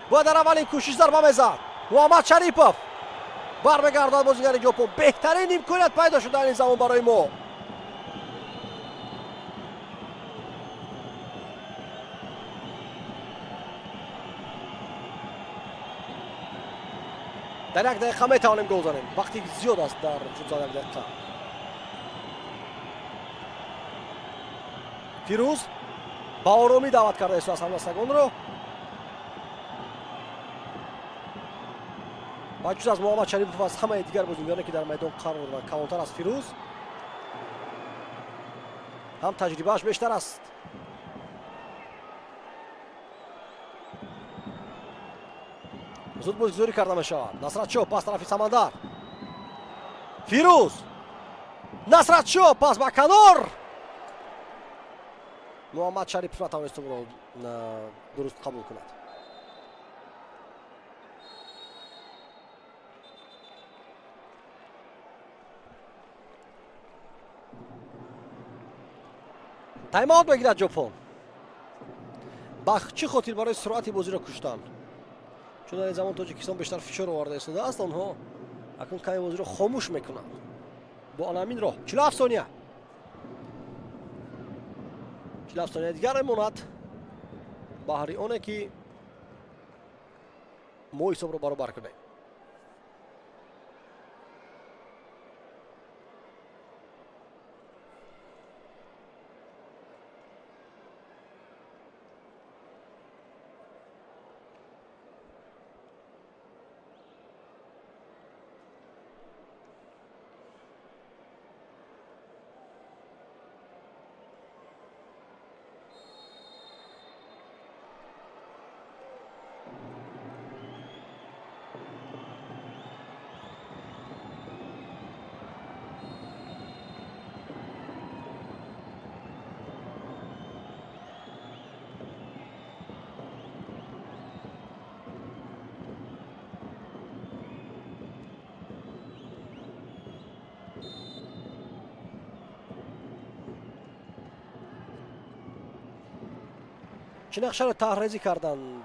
Бояд дар аввалин кӯшиш зарба мезад. Муҳаммад Шарипов бармегардад бозигари Ҷопон. Беҳтарин имконият пайдо шуд дар ин замон барои мо. Дар як дақиқа метавонем гол занем. Вақти зиёд аст дар футзал як дақиқа. Фирӯз ба оромӣ даъват карда исто аз ҳамдастагонро. Ба ҷуз аз Муҳаммад Шарипов аз ҳамаи дигар бозигароне ки дар майдон қарор доранд, калонтар аз Фирӯз, ҳам таҷрибааш бештар аст. Зуд бозигузорӣ карда мешавад. Насратшо пас тарафи Самандар. Фирӯз, Насратшо пас ба канор. Муҳаммад Шарипов натавонист ӯро дуруст қабул кунад. Тайм-аут мегирад Ҷопон. Ба чӣ хотир? Барои суръати бозиро куштан. Чун дар ин замон Тоҷикистон бештар фишор оварда истодааст, онҳо акнун каме бозиро хомӯш мекунанд. Бо анамин роҳ 47 сония. 47 сония дигар мемонад баҳри оне ки мо ҳисобро баробар кунем. Чӣ нақшаро таҳрезӣ карданд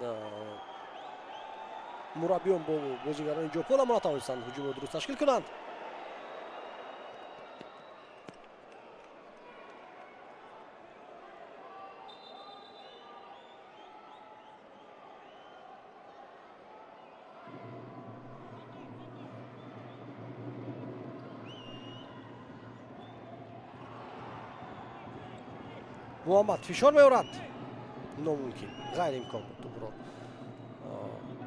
мураббиён бо бозигарони Ҷопон, аммо натавонистанд ҳуҷумро дуруст ташкил кунанд. Муҳаммад фишор меорад, номумкин, ғайриимкон буд тӯбро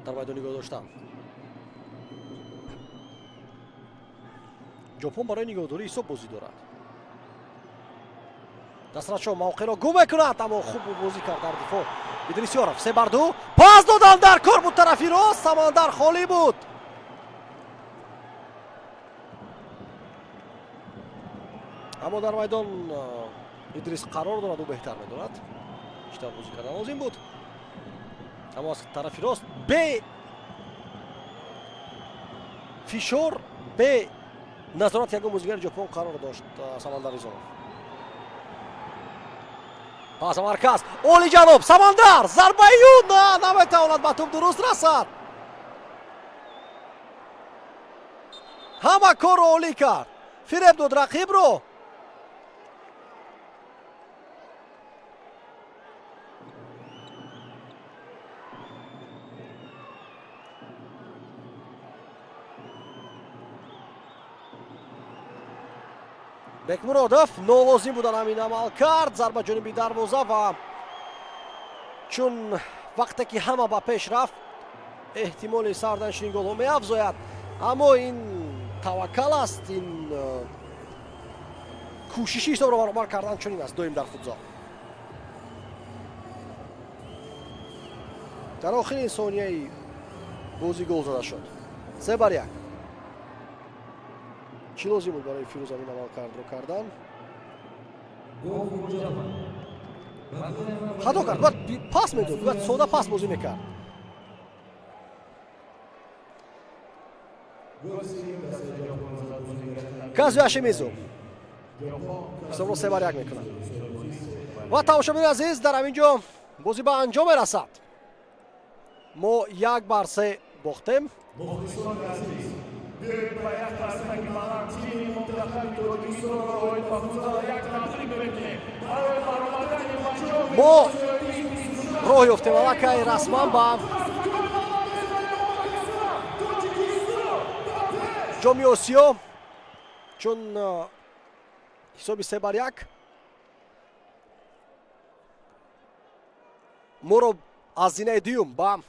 дар майдон нигоҳ доштан. Ҷопон барои нигоҳдории ҳисоб бозӣ дорад. Дастрасшо мавқеъро гум мекунад, аммо хуб бозӣ кард дар дифоъ Идрисёров. 3-2 пас додан дар кор буд тарафи рост, Самандар холӣ буд. Аммо дар майдон Идрис қарор дорад, ӯ беҳтар медонад чӣ тавр бозӣ кардан лозим буд. Аммо аз тарафи рост бе фишор, бе назорат ягон бозигари Ҷопон қарор дошт Самандар Ризонов. Пас марказ, олиҷаноб Самандар, зарбаи ӯ на, наметавонад ба тӯб дуруст расад. Ҳама корро олӣ кард, фиреб дод рақибро. Бекмуродов нолозим будан ҳамин амал кард, зарба ҷониби дарвоза ва чун вақте ки ҳама ба пеш рафт, эҳтимоли сарданшини голҳо меафзояд. Аммо ин таваккал аст, ин кӯшиши ҳисобро баробар кардан чунин аст доим дар футзал. Дар охирин сонияи бозӣ гол зада шуд. 3-1. Чӣ лозим буд барои Фирӯз ҳамин амал кардро кардан? Хато кард, бояд пас медод, бояд сода пас бозӣ мекард. Казуя Шимизу ҳисобро 3-1 мекунад. Ва тамошобинони азиз, дар ҳамин ҷо бозӣ ба анҷом мерасад. Мо 1-3 бохтем. Мо роҳ ёфтем аллакай расман ба ҷоми Осиё, чун ҳисоби 3-1 моро аз зинаи дуюм ба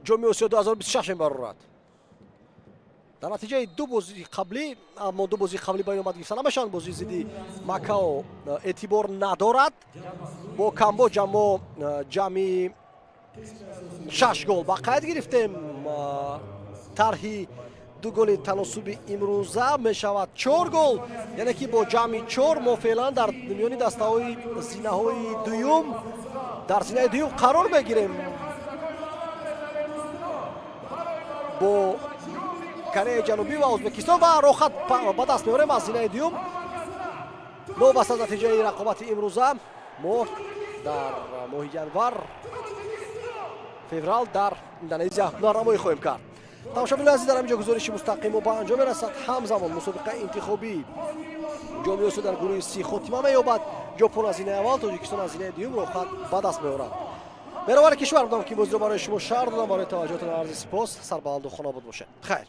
ҷоми Осиё 2026 мебарорад. Дар натиҷаи ду бозии қаблӣ, аммо ду бозии қаблӣ ба ин омад гирифта намешаванд. Бозии зидди Макао эътибор надорад. Бо Камбоҷа мо ҷамъи 6 гол ба қайд гирифтем. Тарҳи ду голи таносуби имрӯза мешавад 4 гол, яъне ки бо ҷамъи 4 мо феълан дар миёни дастаҳои зинаҳои дуюм, дар зинаи дуюм қарор мегирем. Бо Кореяи Ҷанубӣ ва Ӯзбекистон ва роҳат ба даст меорем аз зинаи дуюм. Новобаста аз натиҷаи рақобати имрӯза мо дар моҳи январ, феврал дар Индонезия ҳунарнамоӣ хоҳем кард. Тамошобинони азиз, дар ҳамин ҷо гузориши мустақим мо ба анҷом мерасад. Ҳамзамон мусобиқаи интихобии ҷоми Осиё дар гурӯҳи Си хотима меёбад. Ҷопон аз зинаи аввал, Тоҷикистон аз зинаи дуюм роҳат ба даст меорад. Меровари кишвар будам ки бозиро барои шумо шарҳ додам. Барои таваҷҷӯҳатон арзи сипос. Сарбаланду хонобод бошед. Хайр.